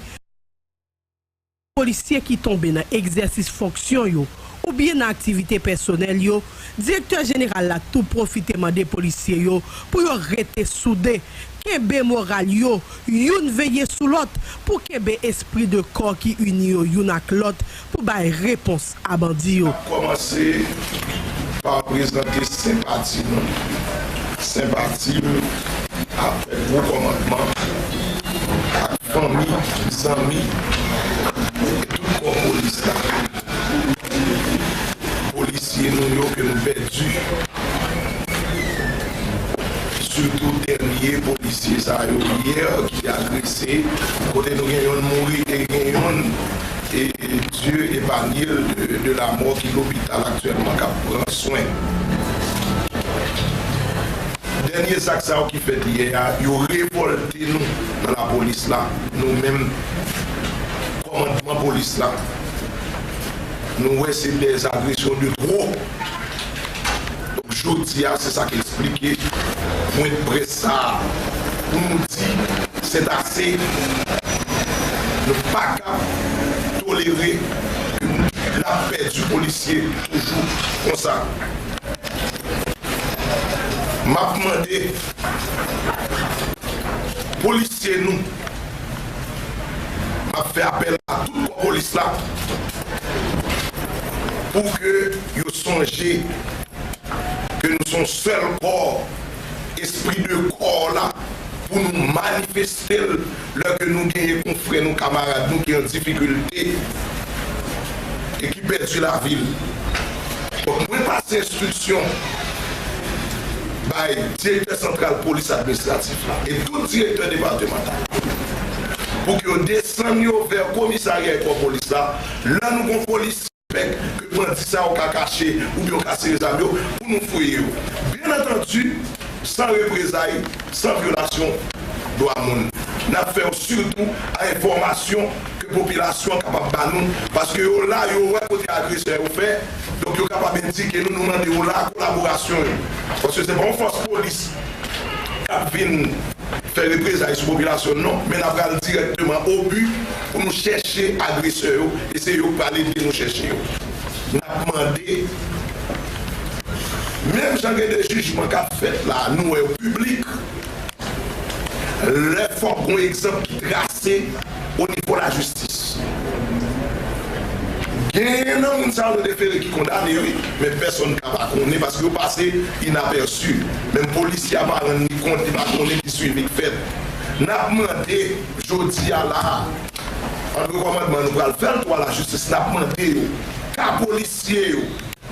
Polisye ki tonbe nan egzèsis fonksyon yo oubyen nan aktivite pèsonèl yo, Direktè Jeneral la tou pwofite mande polisye yo pou yo rete soude, kenbe moral yo, youn veye sou lòt, pou kenbe espri de kò ki ini yo youn ak lòt pou bay repons a bandi yo. N ap kòmanse pa prezante senpati nou. Senpati m avèk wo kòmandman, ak fanmi, zanmi, e tout kò polis la. Polisye nou yo ke nou pèdi. Sitou dènye polisye sa yo yè ki te agrese, kote nou gen yonn mouri e gen yonn, e Dieu épargne de, de la mort, ki lopital aktyèlman, k ap pran swen. Dènye zak sa yo ki fèt yè a, yo revòlte nou nan lapolis la, nou menm, kò kòmandman polis la, nou wè se des agressions de trop. Donk, jodi a, se sa k eksplike pwen de près sa a, pou nou di, c'est assez. Nou pa ka tolere ke n ap pèdi polisye toujou konsa. M ap mande polisye nou, m ap fè apèl a tout kò polis la pou ke yo sonje ke nou se yon sèl kò, espri de kò la, pou nou manifeste l lè ke nou genyen konfrè nou, kamarad nou ki an difikilte e ki pèdi lavi l. Donk, mwen pase enstriksyon bay direktè santral polis administratif la e tout direktè depatmantal pou ke yo desann yo vè komisarya e kò polis la, lè nou gon polis sipèk ke bandi sa yo ka kache oubyen yo ka sere zam yo pou nou fouye yo. Byen antandi, san reprezay, san vyolasyon dwa moun. N ap fè yo sitou a enfòmasyon ke popilasyon an kapab ba nou, paske yo la, yo wè kote agresè yo fè, donk yo kapab endike nou, nou mande yo la kolaborasyon yo. Paske se pa yon fòs polis k ap vin fè reprezay sou popilasyon, non, men n ap pral dirèkteman o bi pou nou chèche agresè yo, e se yo k pral ede nou chèche yo. N ap mande, menm jan gen de jijman k ap fèt la, nou wè yo piblik, lè fòk gon egzanp ki trase o nivo lajistis. Genyen nan moun sa yo nou te fere ki kondane, wi, men pèsonn ka pa konnen paske yo pase inapèsi. Menm polisye a pa rann li kont, li pa konnen ki swivi k fèt. N ap mande jodi a la a, antre kòmandman nou pral fè l tou a lajistis, n ap mande yo, ka polisye yo,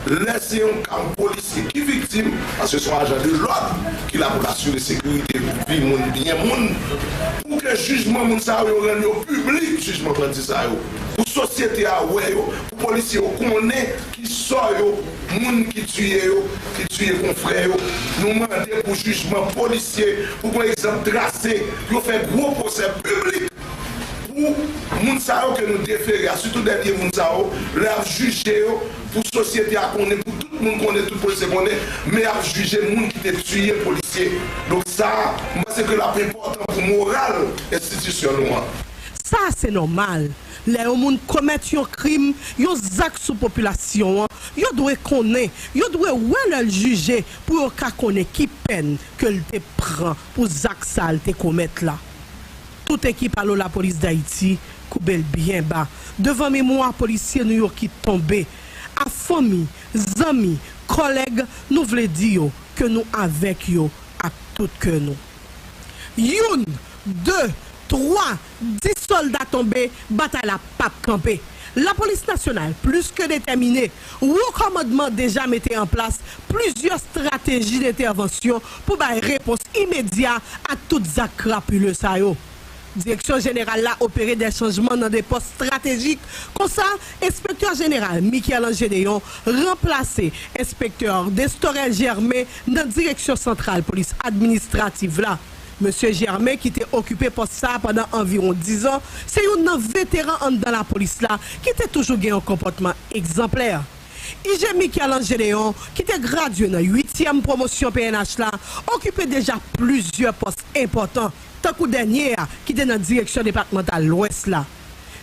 lè se yon ka yon polisye ki viktim, paske se yon ajan de lòd ki la pou l asire sekirite vi moun, byen moun, pou ke jijman moun sa yo, yo rann yo piblik, jijman bandi sa yo, pou sosyete a wè yo, pou polisye yo konnen ki sò yo, moun ki tiye yo, ki tiye konfrè yo. Nou mande pou jijman polisye, pou gon egzanp trase, pou yo fè gwo pwosè piblik pou moun sa yo ke nou defere a, sitou dènye moun sa yo, lè y ap jije yo, pou sosyete a konnen, pou tout moun konnen, tout polisye konnen, men y ap jije moun ki te tiye polisye. Donk sa, m panse ke l ap enpòtan pou moral enstitisyon nou an. Sa se nòmal. Lè yon moun komèt yon krim, yon zak sou popilasyon an, yo dwe konnen, yo dwe wè lè l jije pou yo ka konnen ki pèn ke l te pran pou zak sa l te komèt la. Tout ekip Alo Lapolis Dayiti koube l byen ba devan memwa polisye nou yo ki tonbe. A fanmi, zanmi, kòlèg, nou vle di yo ke nou avèk yo ak tout kè nou. Youn, de, twa, dis sòlda tonbe, batay la p ap kanpe. Lapolis nasyonal plis ke detèmine. Wo kòmandman deja mete an plas plizyè estrateji dentèvansyon pou bay repons imedya a tout zak krapile sa yo. Direksyon jeneral la opere de chanjman nan de pòs estratejik. Konsa, enspektè jeneral Michel-Ange Deyon ranplase enspektè Destorel Germain nan direksyon santral polis administrativ la. Mesye Germain, ki te okipe pòs sa a pandan anviwon dizan, se youn nan veteran anndan lapolis la ki te toujou gen yon konpòtman egzanplè. I G Michel-Ange Deyon, ki te gradye nan uityèm pwomosyon P N H la, okipe deja plizyè pòs enpòtan, tankou dènye a ki te nan direksyon depatmantal Lwès la.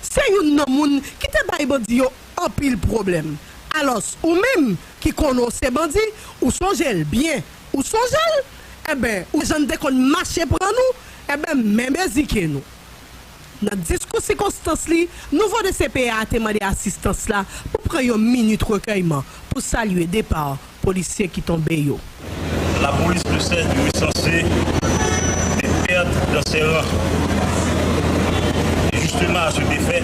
Se youn nan moun ki te bay bandi yo anpil pwoblèm. Alòs, ou menm ki konnen w se bandi, ou sonje l byen. Ou sonje l? Enben, ou jan n te konn mache pran nou, enben, menm ezike nou. Nan diskou sikonstans li, nouvo D C P A a te mande asistans la pou pran yon minit rekèyman pou salye depa polisye ki tonbe yo. La police de Sète, il est censé des pertes dans ses rangs. Et justement, à cet effet,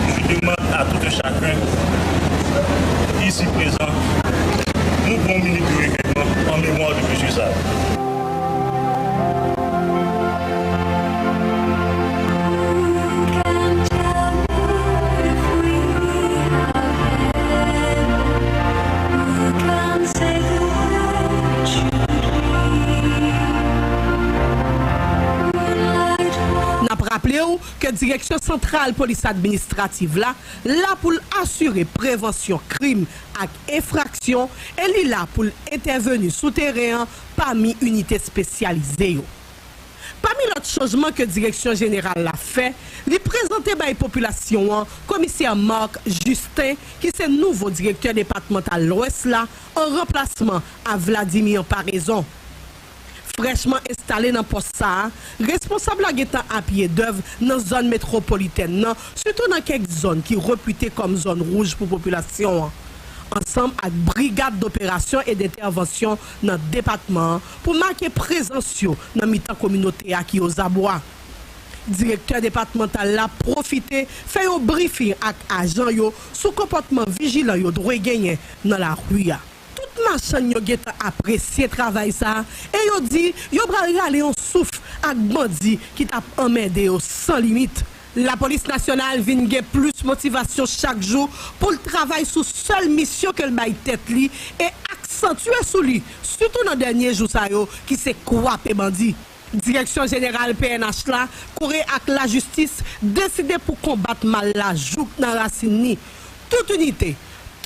je demande à tout un chacun, ici présent, nous prenons une minute de recueillement en mémoire de monsieur Sall. N ap Raple w ke Direksyon Santral Polis Administrativ la la pou l asire prevansyon krim ak enfraksyon e li la pou l entèveni sou teren an pami inite espesyalize yo. Pami lòt chanjman ke Direksyon Jeneral la fè, li prezante bay popilasyon an Komisè Marc Justin, ki se nouvo Direktè Depatmantal Lwès la, an ranplasman a Vladimir Paraison. Frèchman enstale nan pòs sa a, responsab la gentan apye dèv nan zòn metwopolitèn nan, sitou nan kèk zòn ki repite kòm zòn wouj pou popilasyon an, ansanm ak Brigad d'Opération et d'Intervention nan depatman an pou make prezans yo nan mitan kominote a ki ozabwa. Direktè depatmantal la pwofite fè yon brifing ak ajan yo sou konpòtman vijilan yo dwe genyen nan lari a. Tout machann yo gentan apresye travay sa a e yo di yo pral rale yon souf ak bandi ki t ap anmède yo san limit. Lapolis Nasyonal vin gen plis motivasyon chak jou pou l travay sou sèl misyon ke l bay tèt li e aksantye sou li, sitou nan dènye jou sa yo, ki se kwape bandi. Direksyon Jeneral P N H la, kore ak lajistis, deside pou konbat mal la jouk nan rasin li. Tout inite,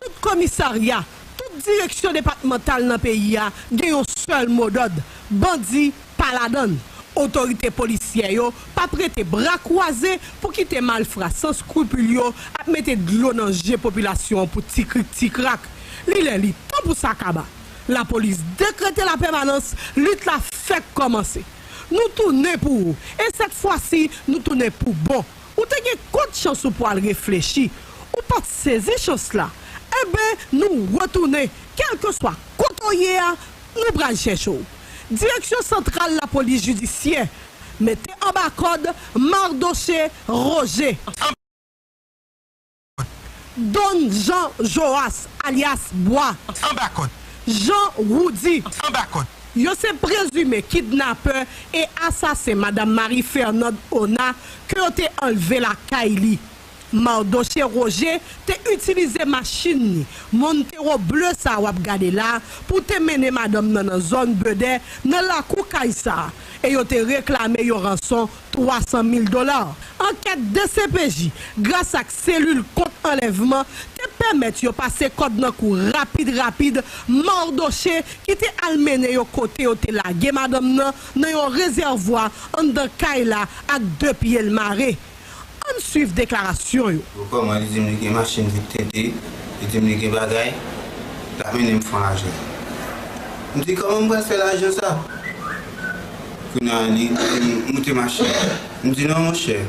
tout komisarya, tout direksyon depatmantal nan peyi a gen yon sèl modòd: bandi pa ladan l. Otorite polisyè yo p ap rete bra kwaze pou kite malfra san skripil yo ap mete dlo nan je popilasyon an pou ti krik ti krak. Li lè li tan pou sa kaba. Lapolis dekrete lapèmanans, lit la fèk kòmanse. Nou tounen pou ou, e sèt fwa si, nou tounen pou bon. Ou te gen kot chans ou pwal reflechi. Ou pa t sezi chans la. Enben, nou retounen. Kèlkeswa kote w ye a, nou pral chèche w. Direksyon Santral Lapolis Jidisyè, mete anba kòd Mardoché Roger. Don Jean Joas, alyas Bwa. Anba kòd. Jean Roudy. Anba kòd. Yo se prezime kidnapè e asasen Madanm Marie Fernande Ona ke yo te anlve lakay li. Mardoché Roger te itilize machin li, Montero ble sa w ap gade la, pou te mennen madanm nan nan zòn Bedè, nan lakou kay sa a, e yo te reklame yon ranson twa san mil dola. Ankèt D C P J, gras ak selil kont anlèvman, te pèmèt yo pase kòd nan kou rapid rapid Mardoché, ki te al mennen yo kote yo te lage madanm nan, nan yon rezèvwa anndan kay la ak de pye l mare. Ann swiv deklarasyon yo. Bon, kòman li di m li gen machin vit tente, li di m li gen bagay, l ap mennen m fè yon lajan. M di, kòman m pral fè lajan sa? Kounye a, li di m moute machin. M di, non, monchè.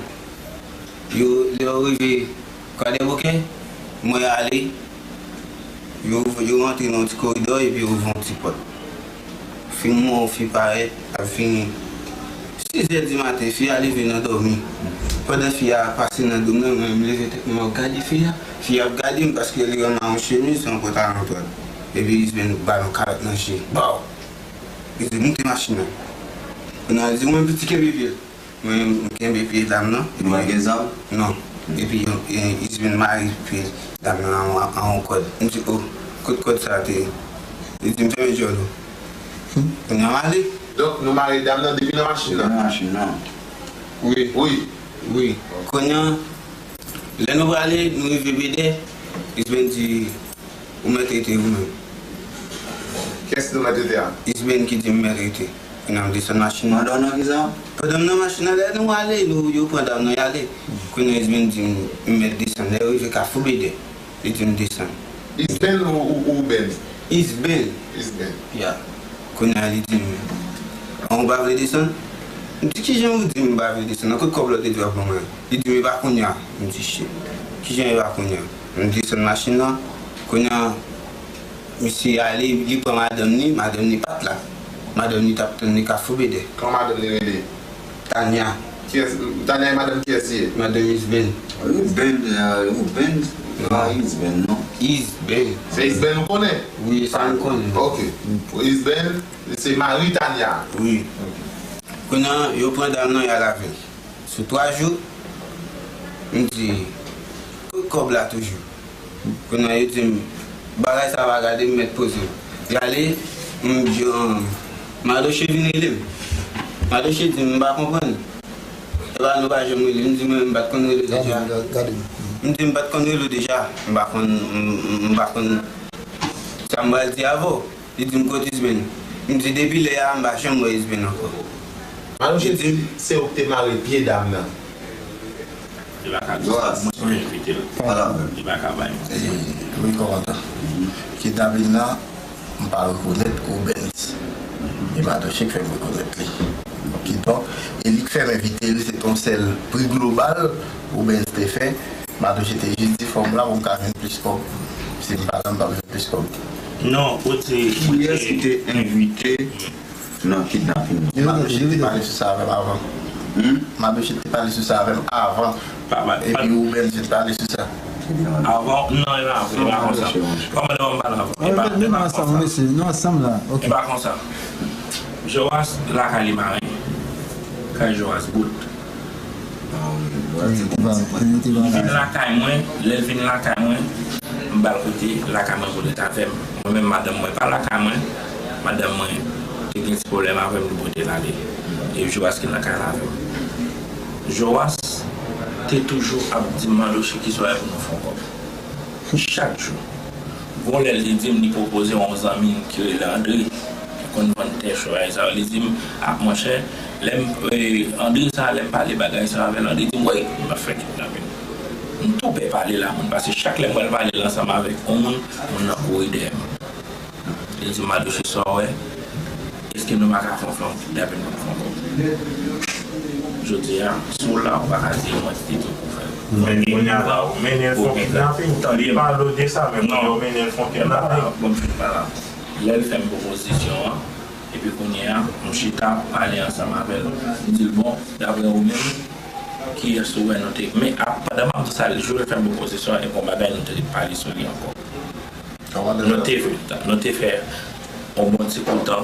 Yo, lè yo rive Kwadèboukè, mwen ale, yo, yo rantre nan yon ti koridò epi yo ouvri yon ti pòt. Fi m wè yon fi parèt, ap vini. Sizè di maten, fi a leve nan dòmi. Pandan fi a pase nan do m nan, mwen menm leve tèt mwen, m ap gade fi a. Fi a ap gade m paske li rann a yon chemiz, yon pantalon dwat. Epi Isben ba l yon kalòt nan je. Baw! Li di, moute machin nan. Kounye a, li di, mwen piti kenbe pye l. Mwen, m kenbe pye dam nan. Ou pa gen zam? Non. Epi, e, Isben mare pye dam nan an, an yon kòd. M di, o, kot kòd sa a te ye? Li di m, fèmen djòl ou. Kounye a, m ale. Donk, nou mare dam nan depi nan machin nan? Depi nan machin nan. Wi. Wi. Wi. Kounye a, lè nou prale, nou rive Bedè, Isben di, ou mèt rete ou menm. Kiyès nou mèt rete a? Isben ki di m mèt rete. Kounye a m desann machin nan. Pandan w nan kisa? Pandan m nan machin nan, lè nou ale, nou, yo pran dam nan, y ale. Kounye a Isben di m, m mèt desann. Lè yo rive Kafou Bedè, li di m desann. Isben ou, ou, ou Ben? Isben. Isben. Ya. Kounye a li di m, an ou pa vle desann? M di, kijan ou di m m pa vle desann? Nan kot kòb la w te di w ap ban mwen? Li di m, e pa kounye a. M di, shit. Kijan e pa kounye a? M desann machin nan. Kounye a, misye ale, li pran madanm li, madanm li pa t la. Madanm li t ap tann li Kafou Bedè. Kòman madanm li rele? Tanya. Kiyès, Tanya e madanm kiyès li ye? Madanm Isben. Isben, e, Isben. Non. Pa Isben, non. Isben. Se Isben ou konnen? Wi, sa m konnen. Ok. Isben, se mari Tanya. Wi. Ok. Kounye a, yo pran dam nan, y al avè l. Sou twa jou, m di, kot kòb la toujou? Kounye a, yo di m, bagay sa pa gade m, mèt poze m. Y ale, m di, an, Madoche vin rele m. Madoche di m, m pa konprann. Epa nou pa janm rele. M di mwen, m pa t konn rele deja. Gade, gade. M di m pa t konn rele w deja. M pa konn, m, m, m pa konn sa m pral di avè w. Li di m, kote Isben? M di, depi lè a, m pa janm wè Isben ankò. Li di m, se ou ki te mare pye dam nan. Li pa ka di sa. Mwen, mwen envite l. Li pa ka bay mwen. Wi, kòmandan. Kidnapin nan, m pa rekonèt Rubens. E Madoche k fè m rekonèt li. Kidonk, e li k fè m envite l, se t on sèl pri global Rubens te fè. Madoche te jis di fò m la pou m ka jwenn plis kòb. Si m pa la, m p ap jwenn plis kòb. Non, ou di, ou di. Kiyès ki te envite nan kidnapin? Madoche te pale sou sa avè m avan. Hmm? Madoche te pale sou sa avè m avan. Epi Rubens te pale sou sa. Avan, non, e pa, e pa konsa. Kòmandan, m pale avan. E pa, e pa konsa. Nou ansanm la. Ok. E pa konsa. Joas lakay li mare. Kay Joas bout. Li vin lakay mwen, lè l vin lakay mwen, m ba l kote lakay mwen pou l ret avè m. Mwen menm, madanm mwen pa lakay mwen, madanm mwen te gen ti pwoblèm avè m, li pote l ale. E Joas ki lakay la avè m. Joas te toujou ap di m, Madoche, ki swa pou nou fè yon kòb. Chak jou. Gon lè l te di m li pwopoze yon zanmi l ki rele Andre, ki konn vann tè chway sa yo. Li di m, a, monchè, lè m, e, Andre sa, lè m pale bagay sa yo avè l, Andre di m, wi, m ap fè kidnapin. M tou pè pale l a moun, paske chak lè m wè l pale l ansanm avèk yon moun, moun nan kouri dèyè m. Li di m, Madoche, sa w wè? Èske nou pa ka fè yon, fè yon kidnapin pou nou fè yon kòb? Jodi a, si w la, ou pa ka di mwen ki te di w pou w fè l. Men kounye a la, ou mennen l fè yon kidnapin, tann li pale w de sa, men kounye a ou mennen l fè yon kidnapin. Bon, m fin pale. Lè l fè m pwopozisyon an, epi kounye a, m chita pale ansanm avè l. M di l, bon, daprè ou menm, kiyès ou wè nou te, men ap, pandan m ap di sa, jou l fè m pwopozisyon an, e gon bagay nou te pale sou li ankò. Nou te, nou te fè yon bon ti kou tan,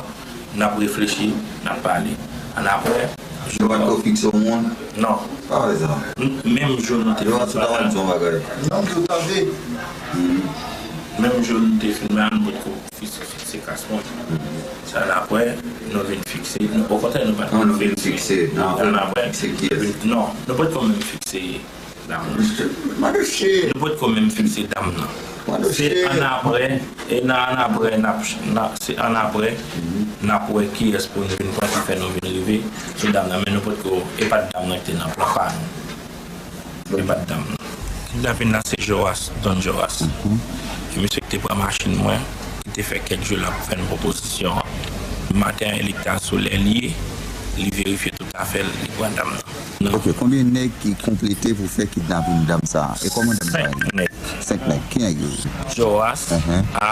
n ap reflechi, n ap pale. Annapre, yo pa t ko fikse yon moun? Non. Pa vre sa. Menm jou nou te fin pale. Yo pa t di yon bagay. Non, m tou tande. Menm jou nou te fin pale, nou potko fikse, fikse kas moun. Sa annapre, nou vin fikse, nou, okontrè, nou pa t vin fikse. Annapre, non, nou potko menm fikse dam nan. Nou potko menm fikse dam nan. Se annapre, e nan annapre, n ap, n ap, se annapre, n ap wè kiyès pou nou vin pran ki fè nou vin rive sou dam nan. Men nou potko, e pa t dam nan ki te nan plan pa nou. E pa t dam nan. Kidnapin nan se Joas, Don Joas. E misye ki te pran machin mwen, ki te fè kèk jou l ap fè n pwopozisyon an. Maten an, li t al sou lè l ye, li verifye tout afè l, li pran dam nan. Ok, konbyen nèg ki konplete pou fè kidnapin dam sa a? E kòman dam sa a ye? Senk nèg. Senk nèg. Ki nèg yo ye? Joas, A,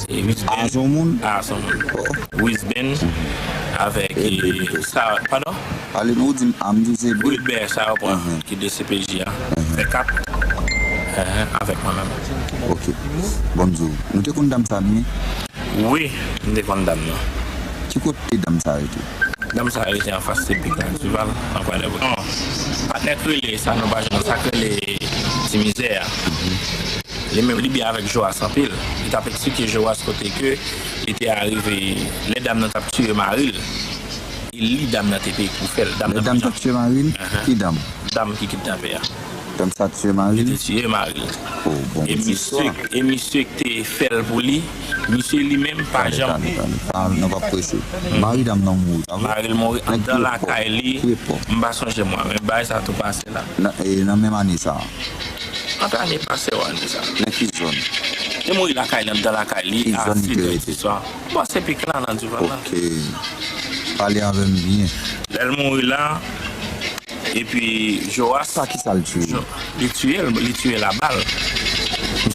e Wisben, A se yon moun? A se yon moun. Wisben, avèk, e, sa, padon? Pale nou, ou di m A, m di w se Bre. Wilbert, sa yo pran, ki D C P J a. Fè kat. Avèk mwen menm. Ok. Bon, m di w, nou te konn dam sa byen? Wi, m te konn dam nan. Ki kote dam sa rete? Dam sa rete anfas Sepik la, Duval, nan Kwadèboukè. Non, patnè k rele sa nou pa jwenn, sa k rele Ti Mizè a. Li menm, li byen avèk Joas anpil. Li t ap eksplike Joas kote ke li te arive, lè dam nan t ap tiye mari l. E li dam nan te peye pou fè l. Lè dam t ap tiye mari l? Ki dam? Dam ki kidnape a. Dam sa tiye mari l? Li te tiye mari l. Oh, bon, e misye, e misye ki te fè l pou li, misye li menm pa janm. Tande, tande, tande. Pa, nou p ap prese. Mari dam nan mouri, pa vre? Mari l mouri anndan lakay li. M pa sonje mwa, men bagay sa tou pase la. Nan, e, nan menm ane sa a? Ant ane pase yo ane sa. Nan ki zòn? Li mouri lakay li, anndan lakay li, a sis è di swa. Bon, Sepik la, nan Duval la. Ok. Pale avè m byen. Lè l mouri la, epi Joas. Pa kisa l tiye? Li tiye l, li tiye l a bal.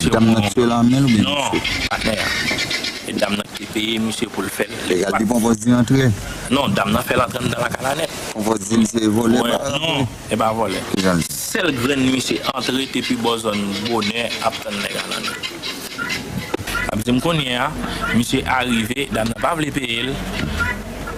Dam nan tiye l a men l oubyen misye? Non, patnè a. E dam nan ki te peye misye pou l fè l. Egal, li pran pòz li antre? Non, dam nan fè l antre anndan lakay la nèt. Pran pòz li se vòlè, pa non. E pa vòlè. Sèl grenn misye antre te pi bò zòn bonè ap tann nèg a nan nèt. Ap di m kounye a, misye arive, dam nan pa vle peye l.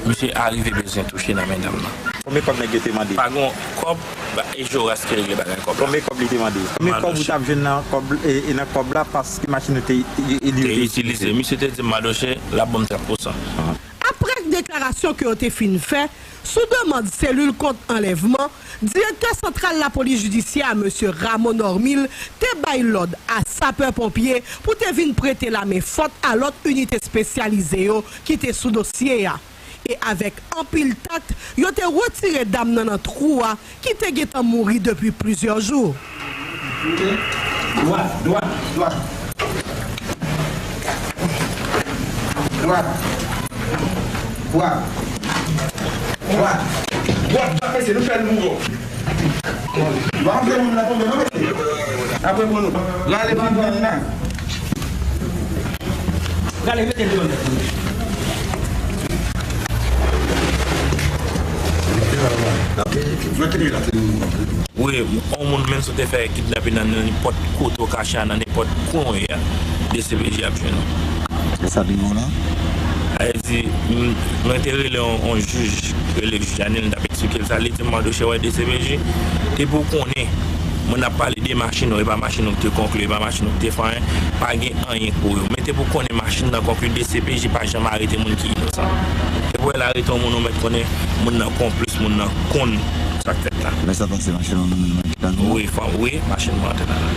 Misye arive bezwen touche nan men dam nan. Konbyen kòb nèg yo te mande? Pa gon kòb, ba, e Joas ki regle bagay kòb la. Konbyen kòb li te mande? Konbyen kòb ou t ap jwenn nan kòb, e, e nan kòb la paske machin ou te, e, e, li te itilize? Misye te di m, Madoche, l ap ban m trant pou san. Apre de deklarasyon ke yo te fin fè, sou demann selil kont anlèvman, direktè santral lapolis jidisyè a, mesye Rameau Normil, te bay lòd a sapè ponpye pou te vin prete lamen fòt a lòt inite espesyalize yo ki te sou dosye a. E avèk anpil tak, yo te retire dam nan nan twou a ki te gentan mouri depi plizyè jou. Dwat, dwat, dwat. Dwat. Dwat. Dwat. Dwat, dwat, mesye, nou fè l mouri. Dwat, apre moun nan tonbe, non, mesye? Apre moun nan. Rale bann moun nan. Gade, mete l deyò nèt. Mete l la. Mete l la. Wi, yon moun menm si w te fè kidnape nan nenpòt kote w kache a, nan nenpòt kwen w ye a, D C P J ap jwenn ou. E sa byen ou la? Sa vle di, m, mwen te rele yon, yon jij, rele jij Anil, m t ap eksplike l sa, li di m, Mardochée, wè D C P J, depi w konnen, moun ap pale de machin ou, e pa machin ou ki te konkli, e pa machin ou ki te fè anyen, pa gen anyen pou yo. Men depi w konnen machin nan konkli, D C P J pa janm arete moun ki inosan. Depi w wè l arete yon moun, ou mèt konnen moun nan konplis, moun nan konn sa k fèt la. Lè sa pase, machin ou nan men nou, nan men nou? Wi, fanm, wi, machin mwen antre nan men.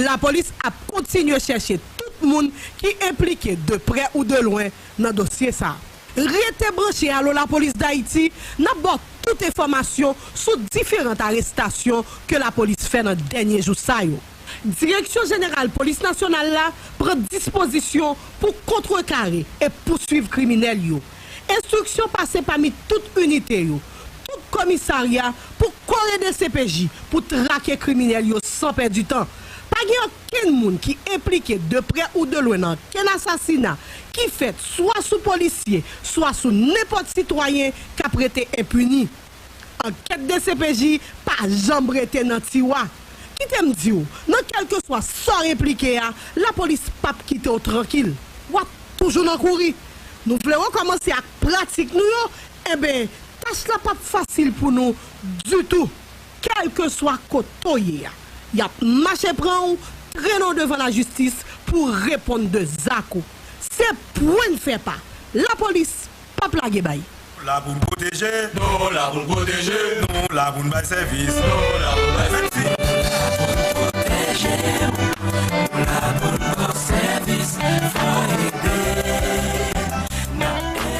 Lapolis ap kontinye chèche tout moun ki enplike de prè ou de lwen nan dosye sa a. Rete branche Allo Lapolis Dayiti, n ap ba w tout enfòmasyon sou diferan arestasyon ke lapolis fè nan dènye jou sa yo. Direksyon Jeneral Polis Nasyonal la pran dispozisyon pou kontrekare e pouswiv kriminèl yo. Enstriksyon pase pami tout inite yo, tout komisarya pou kore D C P J pou trake kriminèl yo san pèdi tan. Pa gen okenn moun ki enplike de prè ou de lwen nan okenn asasina ki fèt swa sou polisye, swa sou nenpòt sitwayen k ap rete enpini. Ankèt D C P J pa janm rete nan tiwa. Kite m di w, nan kèlkeswa sa w enplike a, lapolis p ap kite w trankil. W ap toujou nan kouri. Nou vle rekòmanse ak pratik nou yo? Enben, tach la p ap fasil pou nou ditou. Kèlkeswa kote w ye a, y ap mache pran w, trennen w devan lajistis pou w reponn de zak ou. Se pwen n fè pa. Lapolis p ap lage bay. Nou la pou n pwoteje. Nou la pou n pwoteje. Nou la pou n bay sèvis. Nou la pou n bay sèvis. Nou la pou n pwoteje. Nou la pou n ba w sèvis. Fò ede. N ap ede.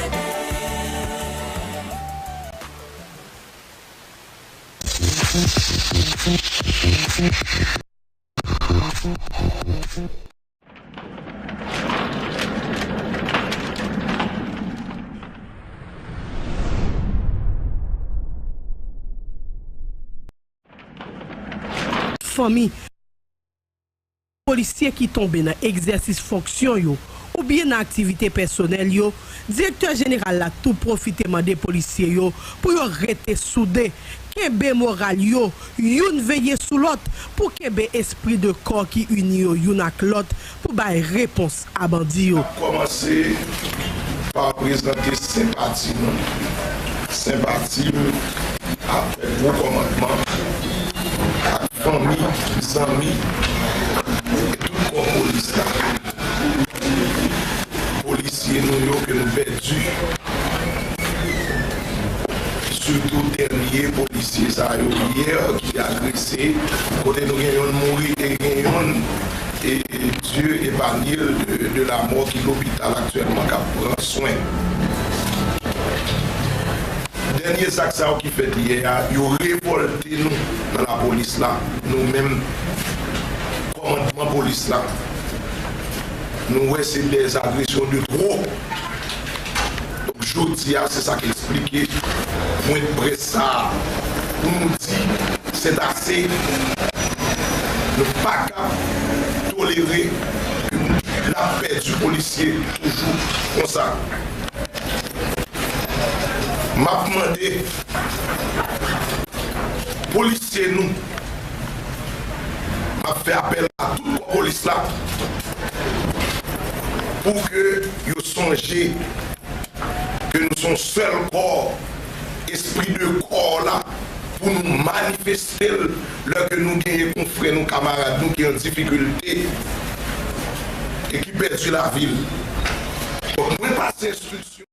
Fanmi polisye ki tonbe nan egzèsis fonksyon yo oubyen nan aktivite pèsonèl yo, Direktè Jeneral la tou pwofite mande polisye yo pou yo rete soude, kenbe moral yo, youn veye sou lòt, pou kenbe espri de kò ki ini yo youn ak lòt pou bay repons a bandi yo. Kòmanse pa prezante senpati nou. Senpati m avèk wo kòmandman ak fanmi, zanmi e tout kò polis la. Polisye nou yo ke nou pèdi. Sitou dènye polisye sa yo yè ki agrese, kote nou gen yonn mouri e gen yonn, e Dieu épargne l de, de la mort, ki lopital aktyèlman k ap pran swen. Dènye zak sa yo ki fèt yè a, yo revòlte nou nan lapolis la, nou menm kòmandman polis la. Nou wè se des agressions de trop. Donk, jodi a, se sa k eksplike pwen de près sa a, pou nou di, c'est assez. Nou pa ka tolere ke n ap pèdi polisye toujou konsa. M ap mande polisye nou, m ap fè apèl a tout kò polis la pou ke yo sonje ke nou se yon sèl kò, espri de kò la, pou nou manifeste l lè ke nou genyen konfrè nou, kamarad nou ki an difikilte e ki pèdi lavi l. Donk, mwen pase enstriksyon.